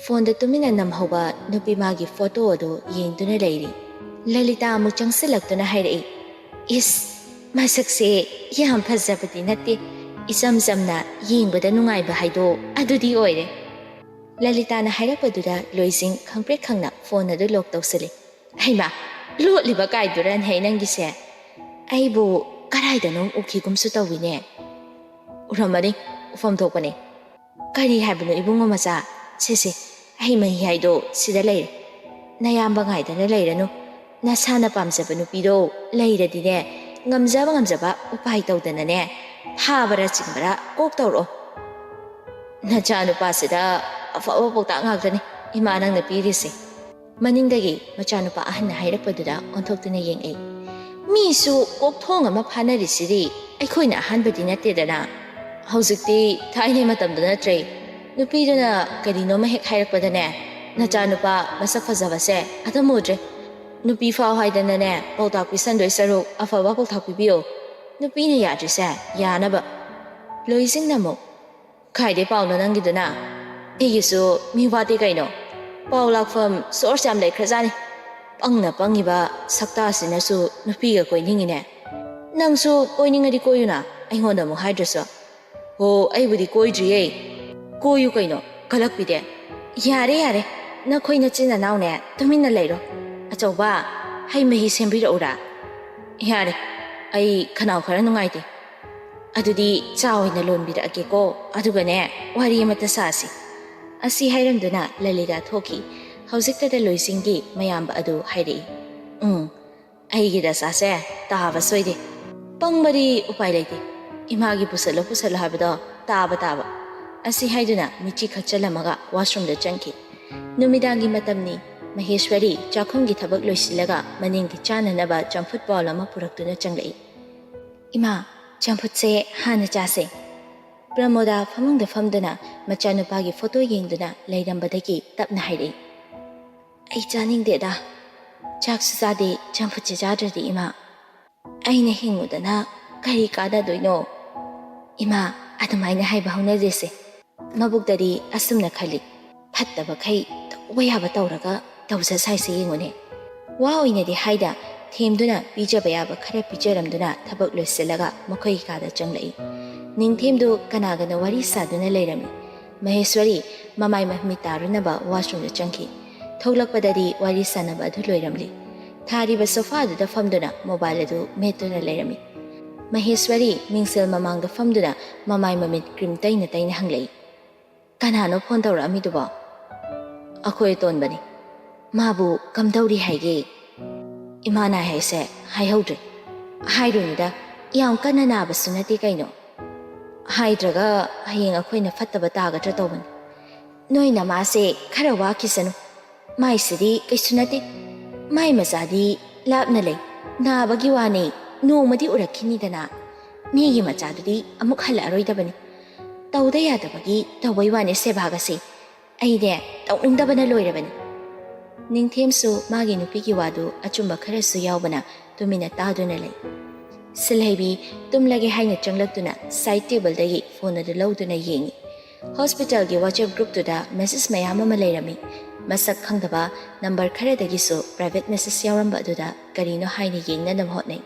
ꯐꯣꯟꯗ ꯇꯨꯃꯤꯟꯅ ꯅꯝꯍꯧꯕ ꯅꯨꯄꯤ ꯃꯥꯒꯤ ꯐꯣꯇꯣ ꯑꯗꯨ ꯌꯦꯡꯗꯨꯅ ꯂꯩꯔꯤ꯫ ꯂꯂꯤꯇꯥ ꯑꯃꯨꯛ ꯆꯪꯁꯤꯜꯂꯛꯇꯨꯅ ꯍꯥꯏꯔꯛꯏ, "ꯏꯁ, ꯃꯁꯛꯁꯦ ꯌꯥꯝ ꯐꯖꯕꯗꯤ ꯅꯠꯇꯦ, ꯏꯆꯝ ꯆꯝꯅ ꯌꯦꯡꯕꯗ ꯅꯨꯡꯉꯥꯏꯕ ꯍꯥꯏꯗꯣ ꯑꯗꯨꯗꯤ ꯑꯣꯏꯔꯦ"꯫ ꯂꯂꯤꯇꯥꯅ ꯍꯥꯏꯔꯛꯄꯗꯨꯗ ꯂꯣꯏꯖꯤꯡ ꯈꯪꯄ꯭ꯔꯦꯛ ꯈꯪꯅ ꯐꯣꯟ ꯑꯗꯨ ꯂꯣꯛ ꯇꯧꯁꯤꯜꯂꯤ꯫ "ꯍꯩꯃꯥ, ꯂꯣꯠꯂꯤꯕ ꯀꯥꯏꯗꯨꯔꯅꯦꯍꯦ ꯅꯪꯒꯤꯁꯦ? ꯑꯩꯕꯨ ꯀꯗꯥꯏꯗꯅꯣꯝ ꯎꯈꯤꯒꯨꯝꯁꯨ ꯇꯧꯋꯤꯅꯦ"꯫ "ꯎꯔꯝꯃꯅꯤ, ꯎꯐꯝ ꯊꯣꯛꯄꯅꯦ"꯫ "ꯀꯔꯤ ꯍꯥꯏꯕꯅꯣ ꯏꯕꯨꯡꯉꯣ ꯃꯆꯥ? ꯁꯦ ꯁꯦ, ꯍꯩ ꯃꯍꯤ ꯍꯥꯏꯗꯣ ꯁꯤꯗ ꯂꯩꯔꯦ꯫ ꯅꯌꯥꯝꯕ ꯉꯥꯏꯗꯅ ꯂꯩꯔꯅꯨ꯫ ꯅꯁꯥꯅ ꯄꯥꯝꯖꯕ ꯅꯨꯄꯤꯗꯣ ꯂꯩꯔꯗꯤꯅꯦ, ꯉꯝꯖꯕ ꯉꯝꯖꯕ ꯎꯄꯥꯏ ꯇꯧꯗꯅꯅꯦ, ꯐꯥꯕꯔꯥ ꯆꯤꯡꯕꯔꯥ ꯀꯣꯛ ꯇꯧꯔꯛꯑꯣ"꯫ "ꯅꯆꯥ ꯅꯨꯄꯥꯁꯤꯗ ꯑꯐꯕ ꯄꯥꯎꯇꯥꯛ ꯉꯥꯛꯇꯅꯤ ꯏꯃꯥ ꯅꯪꯅ ꯄꯤꯔꯤꯁꯦ"꯫ ꯃꯅꯤꯡꯗꯒꯤ ꯃꯆꯥꯅꯨꯄꯥ ꯑꯍꯟꯅ ꯍꯥꯏꯔꯛꯄꯗꯨꯗ ꯑꯣꯟꯊꯣꯛꯇꯨꯅ ꯌꯦꯡꯉꯛꯏ꯫ ꯃꯤꯁꯨ ꯀꯣꯛꯊꯣꯡ ꯑꯃ ꯐꯥꯅꯔꯤꯁꯤꯗꯤ ꯑꯩꯈꯣꯏꯅ ꯑꯍꯥꯟꯕꯗꯤ ꯅꯠꯇꯦꯗꯅ꯫ ꯍꯧꯖꯤꯛꯇꯤ ꯊꯥꯏꯅ ꯃꯇꯝꯗꯣ ꯅꯠꯇ꯭ꯔꯦ꯫ ꯅꯨꯄꯤꯗꯨꯅ ꯀꯔꯤꯅꯣꯃ ꯍꯦꯛ ꯍꯥꯏꯔꯛꯄꯗꯅꯦ, ꯅꯆꯥꯅꯨꯄꯥ ꯃꯁꯛ ꯐꯖꯕꯁꯦ ꯑꯗꯨꯝ ꯎꯗ꯭ꯔꯦ꯫ ꯅꯨꯄꯤ ꯐꯥꯎ ꯍꯥꯏꯗꯅꯅꯦ, ꯄꯥꯎꯇꯥꯛ ꯄꯤꯁꯟꯗꯣꯏ ꯁꯔꯨꯛ ꯑꯐꯕ ꯄꯥꯎꯇꯥꯛ ꯄꯤꯕꯤꯌꯣ꯫ ꯅꯨꯄꯤꯅ ꯌꯥꯗ꯭ꯔꯤꯁꯦ ꯌꯥꯅꯕ꯫ ꯂꯣꯏꯁꯤꯡꯅ ꯑꯃꯨꯛ, "ꯈꯥꯏꯗꯩ ꯄꯥꯎꯅꯣ ꯅꯪꯒꯤꯗꯨꯅ? ꯑꯩꯒꯤꯁꯨ ꯃꯤ ꯋꯥꯠꯇꯦ ꯀꯩꯅꯣ꯫ ꯄꯥꯎ ꯂꯥꯛꯐꯝ source ꯌꯥꯝ ꯂꯩꯈ꯭ꯔꯖꯥꯠꯅꯤ꯫ ꯄꯪꯅ ꯄꯪꯉꯤꯕ ꯁꯛꯇꯥꯁꯤꯅꯁꯨ ꯅꯨꯄꯤꯒ ꯀꯣꯏꯅꯤꯡꯉꯤꯅꯦ꯫ ꯅꯪꯁꯨ ꯀꯣꯏꯅꯤꯡꯉꯗꯤ ꯀꯣꯏꯌꯨꯅ, ꯑꯩꯉꯣꯟꯗ ꯑꯃꯨꯛ ꯍꯥꯏꯗ꯭ꯔꯁꯨ꯫" "ꯍꯣ, ꯑꯩꯕꯨꯗꯤ ꯀꯣꯏꯗ꯭ꯔꯤꯌꯦ꯫" "ꯀꯣꯏꯌꯨ ꯀꯩꯅꯣ, ꯀꯂꯛꯄꯤꯗꯦ꯫" "ꯌꯥꯔꯦ, ꯌꯥꯔꯦ, ꯅꯈꯣꯏ ꯅꯆꯤꯟ ꯅꯅꯥꯎꯅꯦ ꯇꯨꯃꯤꯟꯅ ꯂꯩꯔꯣ꯫ ꯑꯆꯧꯕ, ꯍꯩ ꯃꯍꯤ ꯁꯦꯝꯕꯤꯔꯛꯎꯔꯥ?" "ꯌꯥꯔꯦ, ꯑꯩ ꯈꯅꯥꯎ ꯈꯔ ꯅꯨꯡꯉꯥꯏꯇꯦ꯫ ꯑꯗꯨꯗꯤ ꯆꯥ ꯑꯣꯏꯅ ꯂꯣꯟꯕꯤꯔꯛꯑꯒꯦꯀꯣ, ꯑꯗꯨꯒꯅꯦ ꯋꯥꯔꯤ ꯑꯃꯇ ꯁꯥꯁꯤ꯫" ꯑꯁꯤ ꯍꯥꯏꯔꯝꯗꯨꯅ ꯂꯂꯤꯇꯥ ꯊꯣꯛꯈꯤ꯫ ꯍꯧꯖꯤꯛꯇꯗ ꯂꯣꯏꯁꯤꯡꯒꯤ ꯃꯌꯥꯝꯕ ꯑꯗꯨ ꯍꯥꯏꯔꯛꯏ꯫ "ꯎꯝ, ꯑꯩꯒꯤ ꯗꯁꯥꯁꯦ ꯇꯥꯕ ꯁꯣꯏꯗꯦ꯫ ꯄꯪꯕꯗꯤ ꯎꯄꯥꯏ ꯂꯩꯇꯦ꯫ ꯏꯃꯥꯒꯤ ꯄꯨꯁꯜꯂꯣ ꯄꯨꯁꯜꯂꯣ ꯍꯥꯏꯕꯗꯣ ꯇꯥꯕ ꯇꯥꯕ꯫" ꯑꯁꯤ ꯍꯥꯏꯗꯨꯅ ꯃꯤꯠꯆꯤ ꯈꯠꯆꯜꯂꯝꯃꯒ washroomꯗ ꯆꯪꯈꯤ꯫ ꯅꯨꯃꯤꯗꯥꯡꯒꯤ ꯃꯇꯝꯅꯤ꯫ ꯃꯍꯦꯁ꯭ꯋꯔꯤ ꯆꯥꯛꯈꯨꯝꯒꯤ ꯊꯕꯛ ꯂꯣꯏꯁꯤꯜꯂꯒ ꯃꯅꯤꯡꯒꯤ ꯆꯥꯅꯅꯕ ꯆꯝꯐꯨꯠ bowl ꯑꯃ ꯄꯨꯔꯛꯇꯨꯅ ꯆꯪꯂꯛꯏ꯫ "ꯏꯃꯥ, ꯆꯝꯐꯨꯠꯁꯦ ꯍꯥꯟꯅ ꯆꯥꯁꯦ꯫" ꯄ꯭ꯔꯃꯣꯗꯥ ꯐꯃꯨꯡꯗ ꯐꯝꯗꯨꯅ ꯃꯆꯥꯅꯨꯄꯥꯒꯤ photo ꯌꯦꯡꯗꯨꯅ ꯂꯩꯔꯝꯕꯗꯒꯤ ꯇꯞꯅ ꯍꯥꯏꯔꯛꯏ꯫ "ꯑꯩ ꯆꯥꯅꯤꯡꯗꯦꯗ꯫ ꯆꯥꯛꯁꯨ ꯆꯥꯗꯦ, ꯆꯝꯐꯨꯠꯁꯦ ꯆꯥꯗ꯭ꯔꯗꯤ, ꯏꯃꯥ꯫ ꯑꯩꯅ ꯍꯤꯡꯉꯨꯗꯅ ꯀꯔꯤ ꯀꯥꯟꯅꯗꯣꯏꯅꯣ? ꯏꯃꯥ, ꯑꯗꯨꯃꯥꯏꯅ ꯍꯥꯏꯕ ꯍꯧꯅꯗꯦꯁꯦ꯫" ꯃꯕꯨꯛꯇꯗꯤ ꯑꯁꯨꯝꯅ ꯈꯜꯂꯤ, "ꯐꯠꯇꯕꯈꯩ ꯇꯧꯕ ꯌꯥꯕ ꯇꯧꯔꯒ ꯇꯧꯖ ꯁꯥꯏꯁꯦ ꯌꯦꯡꯉꯨꯅꯦ꯫" ꯋꯥ ꯑꯣꯏꯅꯗꯤ ꯍꯥꯏꯗ, ꯊꯦꯝꯗꯨꯅ ꯄꯤꯖꯕ ꯌꯥꯕ ꯈꯔ ꯄꯤꯖꯔꯝꯗꯨꯅ ꯊꯕꯛ ꯂꯣꯏꯁꯤꯜꯂꯒ ꯃꯈꯣꯏꯒꯤ ꯀꯥꯗ ꯆꯪꯂꯛꯏ꯫ ꯅꯤꯡꯊꯦꯝꯗꯨ ꯀꯅꯥꯒꯅꯣ ꯋꯥꯔꯤ ꯁꯥꯗꯨꯅ ꯂꯩꯔꯝꯃꯤ꯫ ꯃꯍꯦꯁ꯭ꯋꯔꯤ ꯃꯃꯥꯏ ꯃꯃꯤꯠ ꯇꯥꯔꯨꯅꯕ washroomꯗ ꯆꯪꯈꯤ꯫ ꯊꯣꯛꯂꯛꯄꯗꯗꯤ ꯋꯥꯔꯤ ꯁꯥꯟꯅꯕ ꯑꯗꯨ ꯂꯣꯏꯔꯝꯂꯤ꯫ ꯊꯥꯔꯤꯕ sofaꯗꯨꯗ ꯐꯝꯗꯨꯅ mobile ꯑꯗꯨ ꯃꯦꯠꯇꯨꯅ ꯂꯩꯔꯝꯃꯤ꯫ ꯃꯍꯦꯁ꯭ꯋꯔꯤ ꯃꯤꯡꯁꯦꯜ ꯃꯃꯥꯡꯗ ꯐꯝꯗꯨꯅ ꯃꯃꯥꯏ ꯃꯃꯤꯠ cream ꯇꯩꯅ ꯇꯩꯅ ꯍꯪꯂꯛꯏ꯫ "ꯀꯅꯥꯅꯣ phone ꯇꯧꯔꯛꯑꯝꯃꯤꯗꯨꯕꯣ?" "ꯑꯩꯈꯣꯏ ꯑꯇꯣꯟꯕꯅꯤ꯫" "ꯃꯥꯕꯨ ꯀꯝꯗꯧꯔꯤ ꯍꯥꯏꯒꯦ?" "ꯏꯃꯥ ꯅꯥꯏ ꯍꯥꯏꯁꯦ ꯍꯥꯏꯍꯧꯗ꯭ꯔꯦ꯫" "ꯍꯥꯏꯔꯨꯅꯨꯗ, ꯌꯥꯝ ꯀꯟꯅ ꯅꯥꯕꯁꯨ ꯅꯠꯇꯦ ꯀꯩꯅꯣ꯫" "ꯍꯥꯏꯗ꯭ꯔꯒ ꯍꯌꯦꯡ ꯑꯩꯈꯣꯏꯅ ꯐꯠꯇꯕ ꯇꯥꯒꯗ꯭ꯔꯥ ꯇꯧꯕꯅꯤ꯫" "ꯅꯣꯏ ꯅꯃꯥꯁꯦ ꯈꯔ ꯋꯥꯈꯤꯁꯅꯨ꯫ "ꯃꯥꯏꯁꯤꯗꯤ ꯀꯩꯁꯨ ꯅꯠꯇꯦ, ꯃꯥꯏ ꯃꯆꯥꯗꯤ ꯂꯥꯞꯅ ꯂꯩ, ꯅꯥꯕꯒꯤ ꯋꯥꯅꯤ, ꯅꯣꯡꯃꯗꯤ ꯎꯔꯛꯈꯤꯅꯤꯗꯅ, ꯃꯤꯒꯤ ꯃꯆꯥꯗꯨꯗꯤ ꯑꯃꯨꯛ ꯍꯜꯂꯛꯑꯔꯣꯏꯗꯕꯅꯤ꯫ ꯇꯧꯗ ꯌꯥꯗꯕꯒꯤ ꯇꯧꯕꯩ ꯋꯥꯅꯤ ꯁꯦꯕꯥꯒꯁꯦ꯫ ꯑꯩꯅꯦ ꯇꯧꯅꯤꯡꯗꯕꯅ ꯂꯣꯏꯔꯕꯅꯤ꯫" ꯅꯤꯡꯊꯦꯝꯁꯨ ꯃꯥꯒꯤ ꯅꯨꯄꯤꯒꯤ ꯋꯥꯗꯨ ꯑꯆꯨꯝꯕ ꯈꯔꯁꯨ ꯌꯥꯎꯕꯅ ꯇꯨꯃꯤꯟꯅ ꯇꯥꯗꯨꯅ ꯂꯩ꯫ ꯁꯤꯜꯍꯩꯕꯤ ꯇꯨꯝꯂꯒꯦ ꯍꯥꯏꯅ ꯆꯪꯂꯛꯇꯨꯅ ꯁꯥꯏꯠ ꯇꯦꯕꯜꯗꯒꯤ ꯐꯣꯟ ꯑꯗꯨ ꯂꯧꯗꯨꯅ ꯌꯦꯡꯉꯤ꯫ ꯍꯣꯁꯄꯤꯇꯥꯜꯒꯤ WhatsApp ꯒ꯭ꯔꯨꯞꯇꯨꯗ ꯃꯦꯁꯦꯖ ꯃꯌꯥꯝ ꯑꯃ ꯂꯩꯔꯝꯃꯤ꯫ ꯃꯁꯛ ꯈꯪꯗꯕ ꯅꯝꯕꯔ ꯈꯔꯗꯒꯤꯁꯨ ꯄ꯭ꯔꯥꯏꯚꯦꯠ ꯃꯦꯁꯦꯖ ꯌꯥꯎꯔꯝꯕ ꯑꯗꯨꯗ ꯀꯔꯤꯅꯣ ꯍꯥꯏꯅ ꯌꯦꯡꯅꯅꯕ ꯍꯣꯠꯅꯩ꯫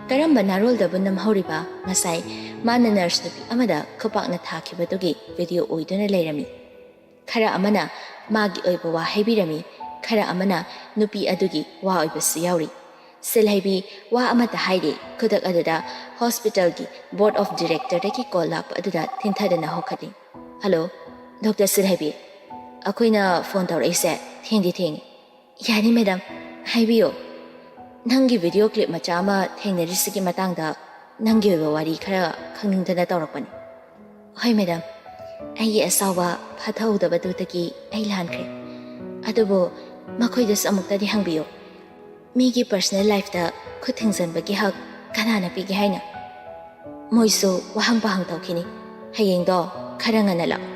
ꯀꯔꯝꯕ ꯅꯥꯔꯣꯜꯗꯕꯨ ꯅꯝꯍꯧꯔꯤꯕ? ꯉꯁꯥꯏ ꯃꯥꯅ ꯅꯔꯁ ꯅꯨꯄꯤ ꯑꯃꯗ ꯈꯨꯄꯥꯛꯅ ꯊꯥꯈꯤꯕꯗꯨꯒꯤ ꯚꯤꯗꯤꯑꯣ ꯑꯣꯏꯗꯨꯅ ꯂꯩꯔꯝꯃꯤ꯫ ꯈꯔ ꯑꯃꯅ ꯃꯥꯒꯤ ꯑꯣꯏꯕ ꯋꯥ ꯍꯥꯏꯕꯤꯔꯝꯃꯤ, ꯈꯔ ꯑꯃꯅ ꯅꯨꯄꯤ ꯑꯗꯨꯒꯤ ꯋꯥ ꯑꯣꯏꯕꯁꯨ ꯌꯥꯎꯔꯤ꯫ ꯁꯤꯜꯍꯩꯕꯤ ꯋꯥ ꯑꯃꯠꯇ ꯍꯥꯏꯗꯦ꯫ ꯈꯨꯗꯛ ꯑꯗꯨꯗ ꯍꯣꯁꯄꯤꯇꯥꯜꯒꯤ ꯕꯣꯔꯗ ꯑꯣꯐ ꯗꯤꯔꯦꯛꯇꯔꯗꯒꯤ ꯀꯣꯜ ꯂꯥꯛꯄ ꯑꯗꯨꯗ ꯊꯤꯟꯊꯗꯅ ꯍꯧꯒꯠꯂꯤ꯫ "ꯍꯜꯂꯣ, ꯗꯣꯛꯇꯔ ꯁꯤꯜꯍꯩꯕꯤ, ꯑꯩꯈꯣꯏꯅ ꯐꯣꯟ ꯇꯧꯔꯛꯏꯁꯦ ꯊꯦꯡꯗꯤ ꯊꯦꯡꯉꯤ꯫" "ꯌꯥꯅꯤ ꯃꯦꯗꯥꯝ, ꯍꯥꯏꯕꯤꯌꯨ꯫ ꯅꯪꯒꯤ ꯚꯤꯗꯤꯑꯣ ꯀ꯭ꯂꯤꯞ ꯃꯆꯥ ꯑꯃ ꯊꯦꯡꯅꯔꯤꯁꯤꯒꯤ ꯃꯇꯥꯡꯗ ꯅꯪꯒꯤ ꯑꯣꯏꯕ ꯋꯥꯔꯤ ꯈꯔ ꯈꯪꯅꯤꯡꯗꯅ ꯇꯧꯔꯛꯄꯅꯤ꯫" "ꯍꯣꯏ ꯃꯦꯗꯥꯝ, ꯑꯩꯒꯤ ꯑꯁꯥꯎꯕ ꯐꯥꯊꯍꯧꯗꯕꯗꯨꯗꯒꯤ ꯑꯩ ꯂꯥꯟꯈ꯭ꯔꯦ꯫ ꯑꯗꯨꯕꯨ ꯃꯈꯣꯏꯗꯁꯨ ꯑꯃꯨꯛꯇꯗꯤ ꯍꯪꯕꯤꯌꯨ꯫ ꯃꯤꯒꯤ ꯄꯔꯁꯅꯦꯜ ꯂꯥꯏꯐꯇ ꯈꯨꯠ ꯊꯤꯡꯖꯤꯟꯕꯒꯤ ꯍꯛ ꯀꯅꯥꯅ ꯄꯤꯒꯦ ꯍꯥꯏꯅꯣ? ꯃꯣꯏꯁꯨ ꯋꯥꯍꯪ ꯄꯥꯍꯪ ꯇꯧꯈꯤꯅꯤ꯫ ꯍꯌꯦꯡꯗꯣ ꯈꯔ ꯉꯟꯅ ꯂꯥꯛꯑꯣ꯫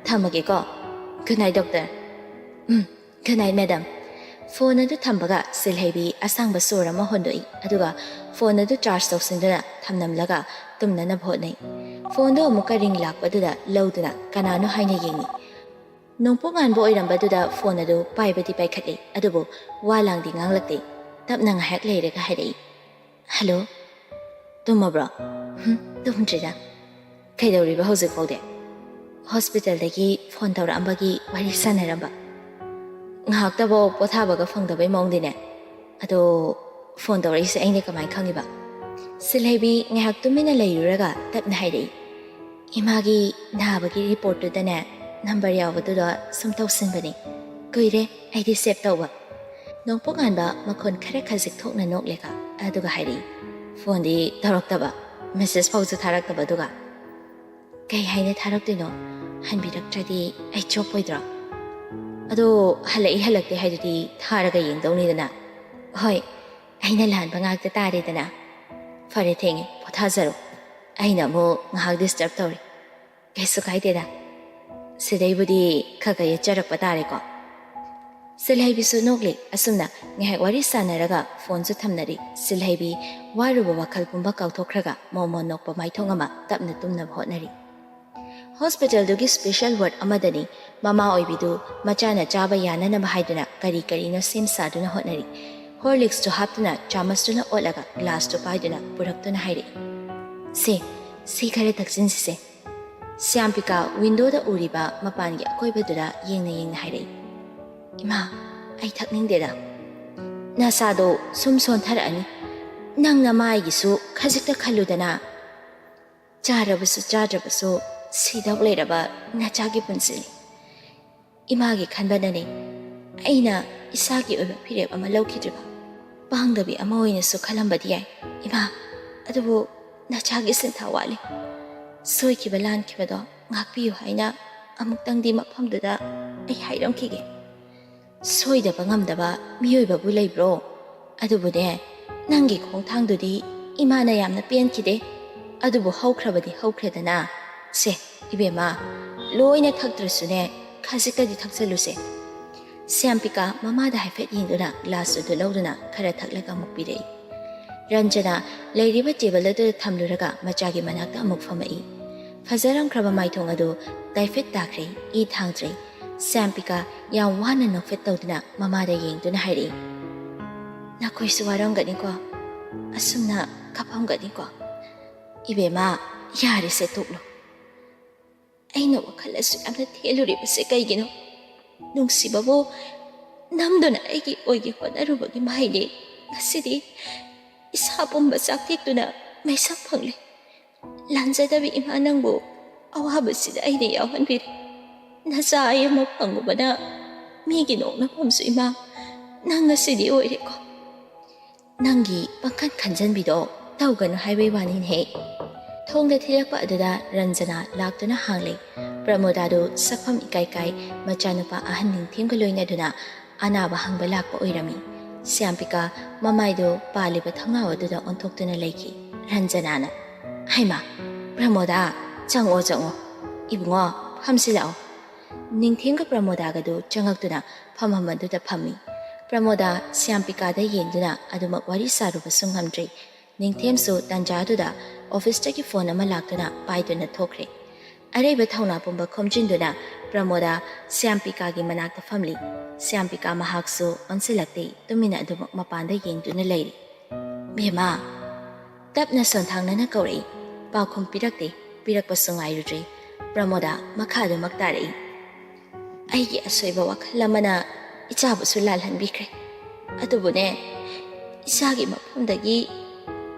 ꯊꯝꯃꯒꯦꯀꯣ꯫ Good night, doctor." "Um, good night, madam." Phone ꯑꯗꯨ ꯊꯝꯕꯒ ꯁꯤꯜꯍꯩꯕꯤ ꯑꯁꯥꯡꯕ ꯁꯣꯔ ꯑꯃ ꯍꯣꯟꯗꯣꯛꯏ, ꯑꯗꯨꯒ ꯐꯣꯟ ꯑꯗꯨ ꯆꯥꯔꯖ ꯇꯧꯁꯤꯟꯗꯨꯅ ꯊꯝꯂꯝꯂꯒ ꯇꯨꯝꯅꯅꯕ ꯍꯣꯠꯅꯩ꯫ ꯐꯣꯟꯗꯣ ꯑꯃꯨꯛꯀ ꯔꯤꯡ ꯂꯥꯛꯄꯗꯨꯗ ꯂꯧꯗꯨꯅ ꯀꯅꯥꯅꯣ ꯍꯥꯏꯅ ꯌꯦꯡꯏ꯫ ꯅꯣꯡꯄꯣꯛ ꯉꯥꯟꯕ ꯑꯣꯏꯔꯝꯕꯗꯨꯗ ꯐꯣꯟ ꯑꯗꯨ ꯄꯥꯏꯕꯗꯤ ꯄꯥꯏꯈꯠꯂꯤ, ꯑꯗꯨꯕꯨ ꯋꯥ ꯂꯥꯡꯗꯤ ꯉꯥꯡꯂꯛꯇꯦ꯫ ꯇꯞꯅ ꯉꯥꯏꯍꯥꯛ ꯂꯩꯔꯒ ꯍꯥꯏꯔꯛꯏ, "ꯍꯜꯂꯣ, ꯇꯨꯝꯃꯕ꯭ꯔꯣ?" "ꯍꯨꯝ, ꯇꯨꯝꯗ꯭ꯔꯤꯗ꯫" "ꯀꯩꯗꯧꯔꯤꯕ ꯍꯧꯖꯤꯛ ꯐꯥꯎꯗꯤ?" "ꯍꯣꯁꯄꯤꯇꯥꯜꯗꯒꯤ ꯐꯣꯟ ꯇꯧꯔꯛꯑꯝꯕꯒꯤ ꯋꯥꯔꯤ ꯁꯥꯟꯅꯔꯝꯕ꯫" "ꯉꯥꯏꯍꯥꯛꯇꯐꯥꯎ ꯄꯣꯊꯥꯕꯒ ꯐꯪꯗꯕꯩ ꯃꯑꯣꯡꯗꯤꯅꯦ꯫ ꯑꯗꯣ ꯐꯣꯟ ꯇꯧꯔꯛꯏꯁꯦ ꯑꯩꯅ ꯀꯃꯥꯏꯅ ꯈꯪꯉꯤꯕ?" ꯁꯤꯜꯍꯩꯕꯤ ꯉꯥꯏꯍꯥꯛ ꯇꯨꯃꯤꯟꯅ ꯂꯩꯔꯨꯔꯒ ꯇꯞꯅ ꯍꯥꯏꯔꯛꯏ, "ꯏꯃꯥꯒꯤ ꯅꯥꯕꯒꯤ ꯔꯤꯄꯣꯔꯠꯇꯨꯗꯅꯦ ꯅꯝꯕꯔ ꯌꯥꯎꯕꯗꯨꯗ ꯁꯨꯝ ꯇꯧꯁꯤꯟꯕꯅꯤ꯫ ꯀꯨꯏꯔꯦ ꯑꯩꯗꯤ ꯁꯦꯞ ꯇꯧꯕ꯫" ꯅꯣꯡꯄꯣꯛ ꯉꯥꯟꯕ ꯃꯈꯣꯟ ꯈꯔ ꯈꯖꯤꯛ ꯊꯣꯛꯅ ꯅꯣꯛꯂꯦꯒ ꯑꯗꯨꯒ ꯍꯥꯏꯔꯛꯏ, "ꯐꯣꯟꯗꯤ ꯇꯧꯔꯛꯇꯕ, ꯃꯦꯁꯦꯖ ꯐꯥꯎꯁꯨ ꯊꯥꯔꯛꯇꯕ, ꯑꯗꯨꯒ ꯀꯩ ꯍꯥꯏꯅ ꯊꯥꯔꯛꯇꯣꯏꯅꯣ? ꯍꯟꯕꯤꯔꯛꯇ꯭ꯔꯗꯤ ꯑꯩ ꯆꯣꯞꯄꯣꯏꯗ꯭ꯔꯣ?" ꯑꯗꯣ ꯍꯜꯂꯛꯏ ꯍꯜꯂꯛꯇꯦ ꯍꯥꯏꯗꯨꯗꯤ ꯊꯥꯔꯒ ꯌꯦꯡꯗꯧꯅꯤꯗꯅ꯫ ꯍꯣꯏ, ꯑꯩꯅ ꯂꯥꯟꯕ ꯉꯥꯛꯇ ꯇꯥꯔꯦꯗꯅ꯫ ꯐꯔꯦ, ꯊꯦꯡꯉꯦ, ꯄꯣꯊꯥꯖꯔꯣ꯫ ꯑꯩꯅ ꯑꯃꯨꯛ ꯉꯥꯏꯍꯥꯛ ꯗꯤꯁꯇꯔꯕ ꯇꯧꯔꯦ꯫ ꯀꯩꯁꯨ ꯀꯥꯏꯗꯦꯗ꯫ ꯁꯤꯗꯩꯕꯨꯗꯤ ꯈꯔ ꯈꯔ ꯌꯦꯠꯆꯔꯛꯄ ꯇꯥꯔꯦꯀꯣ꯫ ꯁꯤꯜꯍꯩꯕꯤꯁꯨ ꯅꯣꯛꯂꯤ꯫ ꯑꯁꯨꯝꯅ ꯉꯥꯏꯍꯥꯛ ꯋꯥꯔꯤ ꯁꯥꯟꯅꯔꯒ ꯐꯣꯟꯁꯨ ꯊꯝꯅꯔꯤ꯫ ꯁꯤꯜꯍꯩꯕꯤ ꯋꯥꯔꯨꯕ ꯋꯥꯈꯜ ꯄꯨꯝꯕ ꯀꯥꯎꯊꯣꯛꯈ꯭ꯔꯒ ꯃꯣꯃꯣꯟ ꯅꯣꯛꯄ ꯃꯥꯏꯊꯣꯡ ꯑꯃ ꯇꯞꯅ ꯇꯨꯝꯅꯕ ꯍꯣꯠꯅꯔꯤ꯫ ꯍꯣꯁꯄꯤꯇꯥꯜꯗꯨꯒꯤ ꯁ꯭ꯄꯦꯁꯦꯜ ꯋꯥꯔꯗ ꯑꯃꯗꯅꯤ꯫ ꯃꯃꯥ ꯑꯣꯏꯕꯤꯗꯨ ꯃꯆꯥꯅ ꯆꯥꯕ ꯌꯥꯅꯅꯕ ꯍꯥꯏꯗꯨꯅ ꯀꯔꯤ ꯀꯔꯤꯅꯣ ꯁꯦꯝ ꯁꯥꯗꯨꯅ ꯍꯣꯠꯅꯔꯤ꯫ ꯍꯣꯔꯂꯤꯛꯁꯇꯨ ꯍꯥꯞꯇꯨꯅ ꯆꯥꯃꯁꯇꯨꯅ ꯑꯣꯠꯂꯒ ꯒ꯭ꯂꯥꯁꯇꯨ ꯄꯥꯏꯗꯨꯅ ꯄꯨꯔꯛꯇꯨꯅ ꯍꯥꯏꯔꯛꯏ, "ꯁꯦ, ꯁꯤ ꯈꯔ ꯊꯛꯆꯤꯟꯁꯤꯁꯦ꯫" ꯁ꯭ꯌꯥꯝꯄꯤꯀꯥ ꯋꯤꯟꯗꯣꯗ ꯎꯔꯤꯕ ꯃꯄꯥꯟꯒꯤ ꯑꯀꯣꯏꯕꯗꯨꯗ ꯌꯦꯡꯅ ꯌꯦꯡꯅ ꯍꯥꯏꯔꯛꯏ, "ꯏꯃꯥ, ꯑꯩ ꯊꯛꯅꯤꯡꯗꯦꯗ꯫ ꯅꯁꯥꯗꯣ ꯁꯨꯝ ꯁꯣꯟꯊꯔꯛꯑꯅꯤ꯫ ꯅꯪ ꯅꯃꯥꯏꯒꯤꯁꯨ ꯈꯖꯤꯛꯇ ꯈꯜꯂꯨꯗꯅ꯫ ꯆꯥꯔꯕꯁꯨ ꯆꯥꯗ꯭ꯔꯕꯁꯨ ꯁꯤꯗꯧ ꯂꯩꯔꯕ ꯅꯆꯥꯒꯤ ꯄꯨꯟꯁꯤꯅꯤ꯫ ꯏꯃꯥꯒꯤ ꯈꯟꯕꯅꯅꯦ ꯑꯩꯅ ꯏꯁꯥꯒꯤ ꯑꯣꯏꯕ ꯐꯤꯔꯦꯞ ꯑꯃ ꯂꯧꯈꯤꯗ꯭ꯔꯤꯕ꯫ ꯄꯥꯡꯗꯕꯤ ꯑꯃ ꯑꯣꯏꯅꯁꯨ ꯈꯜꯂꯝꯕꯗꯤ ꯌꯥꯏ, ꯏꯃꯥ, ꯑꯗꯨꯕꯨ ꯅꯆꯥꯒꯤ ꯁꯤꯟꯊꯥ ꯋꯥꯠꯂꯤ꯫ ꯁꯣꯏꯈꯤꯕ ꯂꯥꯟꯈꯤꯕꯗꯣ ꯉꯥꯛꯄꯤꯌꯨ ꯍꯥꯏꯅ ꯑꯃꯨꯛꯇꯪꯗꯤ ꯃꯐꯝꯗꯨꯗ ꯑꯩ ꯍꯥꯏꯔꯝꯈꯤꯒꯦ꯫ ꯁꯣꯏꯗꯕ ꯉꯝꯗꯕ ꯃꯤꯑꯣꯏꯕꯕꯨ ꯂꯩꯕ꯭ꯔꯣ? ꯑꯗꯨꯕꯨꯅꯦ, ꯅꯪꯒꯤ ꯈꯣꯡꯊꯥꯡꯗꯨꯗꯤ ꯏꯃꯥꯅ ꯌꯥꯝꯅ ꯄꯦꯟꯈꯤꯗꯦ꯫ ꯑꯗꯨꯕꯨ ꯍꯧꯈ꯭ꯔꯕꯗꯤ ꯍꯧꯈ꯭ꯔꯦꯗꯅ꯫ ꯁꯦ, ꯏꯕꯦꯝꯃ, ꯂꯣꯏꯅ ꯊꯛꯇ꯭ꯔꯁꯨꯅꯦ, ꯈꯖꯤꯛꯇꯗꯤ ꯊꯛꯆꯜꯂꯨꯁꯦ꯫" ꯁ꯭ꯌꯥꯝꯄꯤꯀꯥ ꯃꯃꯥꯗ ꯍꯥꯏꯐꯦꯠ ꯌꯦꯡꯗꯨꯅ ꯒ꯭ꯂꯥꯁ ꯑꯗꯨ ꯂꯧꯗꯨꯅ ꯈꯔ ꯊꯛꯂꯒ ꯑꯃꯨꯛ ꯄꯤꯔꯛꯏ꯫ ꯔꯟꯖꯅꯥ ꯂꯩꯔꯤꯕ ꯇꯦꯕꯜ ꯑꯗꯨꯗ ꯊꯝꯂꯨꯔꯒ ꯃꯆꯥꯒꯤ ꯃꯅꯥꯛꯇ ꯑꯃꯨꯛ ꯐꯝꯃꯛꯏ꯫ ꯐꯖꯔꯝꯈ꯭ꯔꯕ ꯃꯥꯏꯊꯣꯡ ꯑꯗꯨ ꯇꯥꯏꯐꯦꯠ ꯇꯥꯈ꯭ꯔꯦ, ꯏ ꯊꯥꯡꯗ꯭ꯔꯦ꯫ ꯁ꯭ꯌꯥꯝꯄꯤꯀꯥ ꯌꯥꯝ ꯋꯥꯅ ꯅꯣꯛꯐꯦꯠ ꯇꯧꯗꯨꯅ ꯃꯃꯥꯗ ꯌꯦꯡꯗꯨꯅ ꯍꯥꯏꯔꯛꯏ, "ꯅꯈꯣꯏꯁꯨ ꯋꯥꯔꯝꯒꯅꯤꯀꯣ, ꯑꯁꯨꯝꯅ ꯀꯞꯐꯝꯒꯅꯤꯀꯣ꯫ ꯏꯕꯦꯝꯃ, ꯌꯥꯔꯦꯁꯦ, ꯇꯣꯛꯂꯣ꯫ ꯑꯩꯅ ꯋꯥꯈꯜ ꯑꯁꯨꯛ ꯌꯥꯝꯅ ꯊꯦꯜꯂꯨꯔꯤꯕꯁꯦ ꯀꯩꯒꯤꯅꯣ? ꯅꯨꯡꯁꯤꯕꯕꯨ ꯅꯝꯗꯨꯅ ꯑꯩꯒꯤ ꯑꯣꯏꯒꯦ ꯍꯣꯠꯅꯔꯨꯕꯒꯤ ꯃꯍꯩꯅꯤ꯫ ꯉꯁꯤꯗꯤ ꯏꯁꯥ ꯄꯨꯝꯕ ꯆꯥꯛꯇꯦꯛꯇꯨꯅ ꯃꯩꯁꯛ ꯐꯪꯂꯦ꯫ ꯂꯥꯟꯖꯗꯕꯤ ꯏꯃꯥ, ꯅꯪꯕꯨ ꯑꯋꯥꯕꯁꯤꯗ ꯑꯩꯅ ꯌꯥꯎꯍꯟꯕꯤꯔꯦ꯫ ꯅꯆꯥ ꯑꯩ ꯑꯃ ꯐꯪꯉꯨꯕꯅ ꯃꯤꯒꯤ ꯅꯣꯛꯅꯐꯝꯁꯨ, ꯏꯃꯥ, ꯅꯪ ꯉꯁꯤꯗꯤ ꯑꯣꯏꯔꯦꯀꯣ꯫" "ꯅꯪꯒꯤ ꯄꯪꯈꯟ ꯈꯟꯖꯟꯕꯤꯗꯣ ꯇꯧꯒꯅꯨ ꯍꯥꯏꯕꯩ ꯋꯥꯅꯤꯅꯦꯍꯦ꯫ ꯊꯣꯡꯗ ꯊꯤꯜꯂꯛꯄ ꯑꯗꯨꯗ ꯔꯟꯖꯅꯥ ꯂꯥꯛꯇꯨꯅ ꯍꯥꯡꯂꯦ꯫ ꯄ꯭ꯔꯃꯣꯗꯥꯗꯨ ꯁꯛꯐꯝ ꯏꯀꯥꯏ ꯀꯥꯏ ꯃꯆꯥꯅꯨꯄꯥ ꯑꯍꯟ ꯅꯤꯡꯊꯦꯝꯒ ꯂꯣꯏꯅꯗꯨꯅ ꯑꯅꯥꯕ ꯍꯪꯕ ꯂꯥꯛꯄ ꯑꯣꯏꯔꯝꯃꯤ꯫ ꯁ꯭ꯌꯥꯝꯄꯤꯀꯥ ꯃꯃꯥꯏꯗꯨ ꯄꯥꯜꯂꯤꯕ ꯊꯣꯡꯅꯥꯎ ꯑꯗꯨꯗ ꯑꯣꯟꯊꯣꯛꯇꯨꯅ ꯂꯩꯈꯤ꯫ ꯔꯟꯖꯅꯥꯅ, "ꯍꯩꯃꯥ, ꯄ꯭ꯔꯃꯣꯗꯥ, ꯆꯪꯉꯣ, ꯆꯪꯉꯣ꯫ ꯏꯕꯨꯡꯉꯣ, ꯐꯝꯁꯤꯜꯂꯛꯑꯣ꯫" ꯅꯤꯡꯊꯦꯝꯒ ꯄ꯭ꯔꯃꯣꯗꯥꯒꯗꯨ ꯆꯪꯉꯛꯇꯨꯅ ꯐꯝꯐꯝ ꯑꯗꯨꯗ ꯐꯝꯃꯤ꯫ ꯄ꯭ꯔꯃꯣꯗꯥ ꯁ꯭ꯌꯥꯝꯄꯤꯀꯥꯗ ꯌꯦꯡꯗꯨꯅ ꯑꯗꯨꯃꯛ ꯋꯥꯔꯤ ꯁꯥꯔꯨꯕꯁꯨ ꯉꯝꯗ꯭ꯔꯤ꯫ ꯅꯤꯡꯊꯦꯝꯁꯨ ꯇꯟꯖꯥꯗꯨꯗ ꯑꯣꯐꯤꯁꯇꯒꯤ ꯐꯣꯟ ꯑꯃ ꯂꯥꯛꯇꯨꯅ ꯄꯥꯏꯗꯨꯅ ꯊꯣꯛꯈ꯭ꯔꯦ꯫ ꯑꯔꯩꯕ ꯊꯧꯅꯥ ꯄꯨꯝꯕ ꯈꯣꯝꯖꯤꯟꯗꯨꯅ ꯄ꯭ꯔꯃꯣꯗꯥ ꯁ꯭ꯌꯥꯝꯄꯤꯀꯥꯒꯤ ꯃꯅꯥꯛꯇ ꯐꯝꯂꯤ꯫ ꯁ꯭ꯌꯥꯝꯄꯤꯀꯥ ꯃꯍꯥꯛꯁꯨ ꯑꯣꯟꯁꯤꯜꯂꯛꯇꯦ, ꯇꯨꯃꯤꯟꯅ ꯑꯗꯨꯃꯛ ꯃꯄꯥꯟꯗ ꯌꯦꯡꯗꯨꯅ ꯂꯩꯔꯤ꯫ "ꯕꯦꯝꯃ!" ꯇꯞꯅ ꯁꯣꯟꯊꯥꯡꯅꯅ ꯀꯧꯔꯛꯏ꯫ ꯄꯥꯎꯈꯨꯝ ꯄꯤꯔꯛꯇꯦ, ꯄꯤꯔꯛꯄꯁꯨ ꯉꯥꯏꯔꯨꯗ꯭ꯔꯦ꯫ ꯄ꯭ꯔꯃꯣꯗꯥ ꯃꯈꯥ ꯑꯗꯨꯃꯛ ꯇꯥꯔꯛꯏ꯫ "ꯑꯩꯒꯤ ꯑꯁꯣꯏꯕ ꯋꯥꯈꯜ ꯑꯃꯅ ꯏꯆꯥꯕꯨꯁꯨ ꯂꯥꯜꯍꯟꯕꯤꯈ꯭ꯔꯦ꯫ ꯑꯗꯨꯕꯨꯅꯦ, ꯏꯆꯥꯒꯤ ꯃꯐꯝꯗꯒꯤ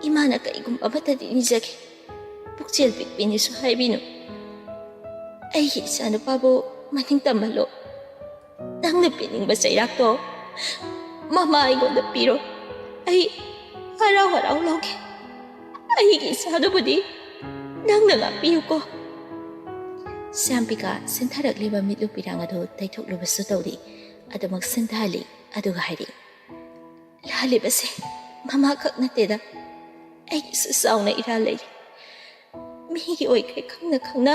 ꯏꯃꯥꯅ ꯀꯔꯤꯒꯨꯝꯕ ꯑꯃꯠꯇꯗꯤ ꯅꯤꯖꯒꯦ꯫ ꯄꯨꯛꯆꯦꯜ ꯄꯤꯛꯄꯤꯅꯤꯁꯨ ꯍꯥꯏꯕꯤꯅꯨ꯫ ꯑꯩꯒꯤ ꯏꯆꯥꯅꯨꯄꯥꯕꯨ ꯃꯅꯤꯡ ꯇꯝꯍꯜꯂꯣ꯫ ꯅꯪꯅ ꯄꯤꯅꯤꯡꯕ ꯆꯩꯔꯥꯛꯇꯣ ꯃꯃꯥ ꯑꯩꯉꯣꯟꯗ ꯄꯤꯔꯣ꯫ ꯑꯩ ꯍꯔꯥꯎ ꯍꯔꯥꯎ ꯂꯧꯒꯦ꯫ ꯑꯩꯒꯤ ꯏꯆꯥꯗꯨꯕꯨꯗꯤ ꯅꯪꯅ ꯉꯥꯛꯄꯤꯌꯨꯀꯣ꯫" ꯁ꯭ꯌꯥꯝꯄꯤꯀꯥ ꯁꯤꯟꯊꯔꯛꯂꯤꯕ ꯃꯤꯠꯂꯨ ꯄꯤꯔꯥꯡ ꯑꯗꯨ ꯇꯩꯊꯣꯛꯂꯨꯕꯁꯨ ꯇꯧꯔꯤ꯫ ꯑꯗꯨꯃꯛ ꯁꯤꯟꯊꯍꯜꯂꯤ꯫ ꯑꯗꯨꯒ ꯍꯥꯏꯔꯤ, "ꯂꯥꯜꯂꯤꯕꯁꯦ ꯃꯃꯥ ꯈꯛ ꯅꯠꯇꯦꯗ, ꯑꯩꯒꯤꯁꯨ ꯆꯥꯎꯅ ꯏꯔꯥꯜ ꯂꯩꯔꯤ꯫ ꯃꯤꯒꯤ ꯑꯣꯏꯈ꯭ꯔꯦ ꯈꯪꯅ ꯈꯪꯅ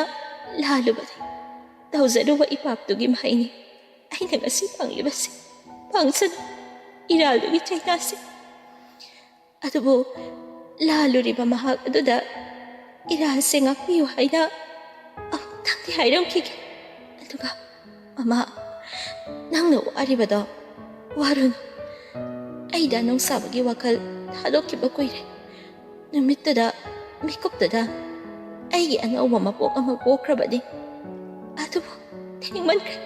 ꯂꯥꯜꯂꯨꯕꯅꯤ꯫ ꯇꯧꯖꯔꯨꯕ ꯏꯄꯥꯞꯇꯨꯒꯤ ꯃꯍꯩꯅꯤ꯫ ꯑꯩꯅ ꯉꯁꯤ ꯐꯪꯂꯤꯕꯁꯤ ꯐꯪꯁꯅꯨ, ꯏꯔꯥꯜꯗꯨꯒꯤ ꯆꯩꯅꯥꯁꯦ꯫ ꯑꯗꯨꯕꯨ ꯂꯥꯜꯂꯨꯔꯤꯕ ꯃꯍꯥꯛ ꯑꯗꯨꯗ ꯏꯔꯥꯜꯁꯦ ꯉꯥꯛꯄꯤꯌꯨ ꯍꯥꯏꯅ ꯑꯃꯨꯛꯇꯪꯗꯤ ꯍꯥꯏꯔꯝꯈꯤꯒꯦ꯫ ꯑꯗꯨꯒ ꯃꯃꯥ, ꯅꯪꯅ ꯋꯥꯔꯤꯕꯗꯣ ꯋꯥꯔꯨꯅꯨ꯫ ꯑꯩ ꯗꯥ ꯅꯨꯡꯁꯥꯕꯒꯤ ꯋꯥꯈꯜ ꯊꯥꯗꯣꯛꯈꯤꯕ ꯀꯨꯏꯔꯦ꯫ ꯅꯨꯃꯤꯠꯇꯨꯗ, ꯃꯤꯀꯨꯞꯇꯨꯗ ꯑꯩꯒꯤ ꯑꯅꯧꯕ ꯃꯄꯣꯛ ꯑꯃ ꯄꯣꯛꯈ꯭ꯔꯕꯅꯤ꯫ ꯑꯗꯨꯕꯨ ꯊꯦꯡꯃꯟꯈ꯭ꯔꯦ꯫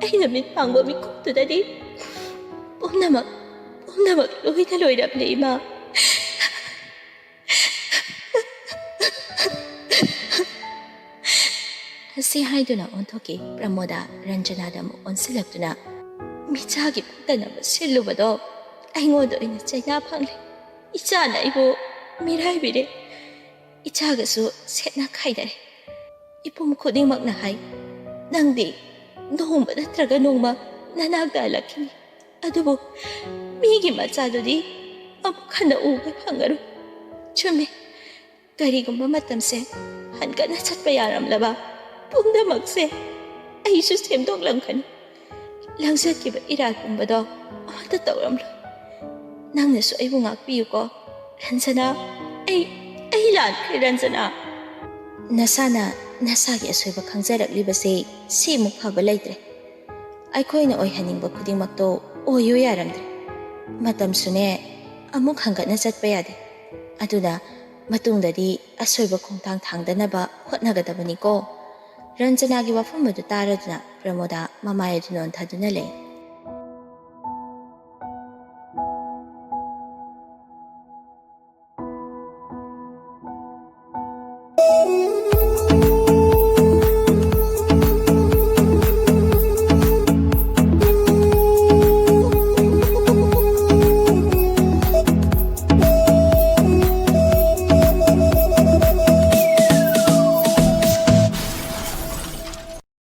ꯑꯩꯅ ꯃꯤꯠ ꯄꯥꯡꯕ ꯃꯤꯀꯨꯞꯇꯨꯗꯗꯤ ꯄꯨꯝꯅꯃꯛ, ꯄꯨꯝꯅꯃꯛ ꯂꯣꯏꯅ ꯂꯣꯏꯔꯕꯅꯦ, ꯏꯃꯥ꯫" ꯑꯁꯤ ꯍꯥꯏꯗꯨꯅ ꯑꯣꯟꯊꯣꯛꯈꯤ ꯄ꯭ꯔꯃꯣꯗꯥ꯫ ꯔꯟꯖꯅꯥꯗ ꯑꯃꯨꯛ ꯑꯣꯟꯁꯤꯜꯂꯛꯇꯨꯅ, "ꯃꯤꯆꯥꯒꯤ ꯄꯛꯇꯅꯕ ꯁꯤꯜꯂꯨꯕꯗꯣ ꯑꯩꯉꯣꯟꯗ ꯑꯣꯏꯅ ꯆꯩꯅꯥ ꯐꯪꯂꯦ꯫ ꯏꯆꯥꯅ ꯑꯩꯕꯨ ꯃꯤꯔꯥꯏꯕꯤꯔꯦ꯫ ꯏꯆꯥꯒꯁꯨ ꯁꯦꯠꯅ ꯈꯥꯏꯅꯔꯦ꯫ ꯏꯄꯨꯝ ꯈꯨꯗꯤꯡꯃꯛꯅ ꯍꯥꯏ, "ꯅꯪꯗꯤ ꯅꯣꯡꯃ ꯅꯠꯇ꯭ꯔꯒ ꯅꯣꯡꯃ ꯅꯅꯥꯛꯇ ꯍꯜꯂꯛꯈꯤꯅꯤ, ꯑꯗꯨꯕꯨ ꯃꯤꯒꯤ ꯃꯆꯥꯗꯨꯗꯤ ꯑꯃꯨꯛ ꯍꯟꯅ ꯎꯕ ꯐꯪꯉꯔꯣꯏ"꯫ ꯆꯨꯝꯃꯦ, ꯀꯔꯤꯒꯨꯝꯕ ꯃꯇꯝꯁꯦ ꯍꯟꯒꯠꯅ ꯆꯠꯄ ꯌꯥꯔꯝꯂꯕ, ꯄꯨꯝꯅꯃꯛꯁꯦ ꯑꯩꯁꯨ ꯁꯦꯝꯗꯣꯛꯂꯝꯒꯅꯤ꯫ ꯂꯪꯖꯈꯤꯕ ꯏꯔꯥꯜ ꯄꯨꯝꯕꯗꯣ ꯑꯃꯠꯇ ꯇꯧꯔꯝꯂꯣꯏ꯫ ꯅꯪꯅꯁꯨ ꯑꯩꯕꯨ ꯉꯥꯛꯄꯤꯌꯨꯀꯣ ꯔꯟꯖꯅꯥ꯫ ꯑꯩ, ꯑꯩ ꯂꯥꯟꯈ꯭ꯔꯦ ꯔꯟꯖꯅꯥ꯫ ꯅꯁꯥꯅ ꯅꯁꯥꯒꯤ ꯑꯁꯣꯏꯕ ꯈꯪꯖꯔꯛꯂꯤꯕꯁꯦ ꯁꯤꯃꯨꯛ ꯐꯕ ꯂꯩꯇ꯭ꯔꯦ꯫ ꯑꯩꯈꯣꯏꯅ ꯑꯣꯏꯍꯟꯅꯤꯡꯕ ꯈꯨꯗꯤꯡꯃꯛꯇꯣ ꯑꯣꯏꯌꯨ ꯌꯥꯔꯝꯗ꯭ꯔꯦ꯫ ꯃꯇꯝꯁꯨꯅꯦ ꯑꯃꯨꯛ ꯍꯟꯒꯠꯅ ꯆꯠꯄ ꯌꯥꯗꯦ꯫ ꯑꯗꯨꯅ ꯃꯇꯨꯡꯗꯗꯤ ꯑꯁꯣꯏꯕ ꯈꯣꯡꯊꯥꯡ ꯊꯥꯡꯗꯅꯕ ꯍꯣꯠꯅꯒꯗꯕꯅꯤꯀꯣ꯫ ꯔꯟꯖꯅꯥꯒꯤ ꯋꯥꯐꯝ ꯑꯗꯨ ꯇꯥꯔꯗꯨꯅ ꯄ꯭ꯔꯃꯣꯗꯥ ꯃꯃꯥꯏ ꯑꯗꯨ ꯅꯣꯟꯊꯗꯨꯅ ꯂꯩ꯫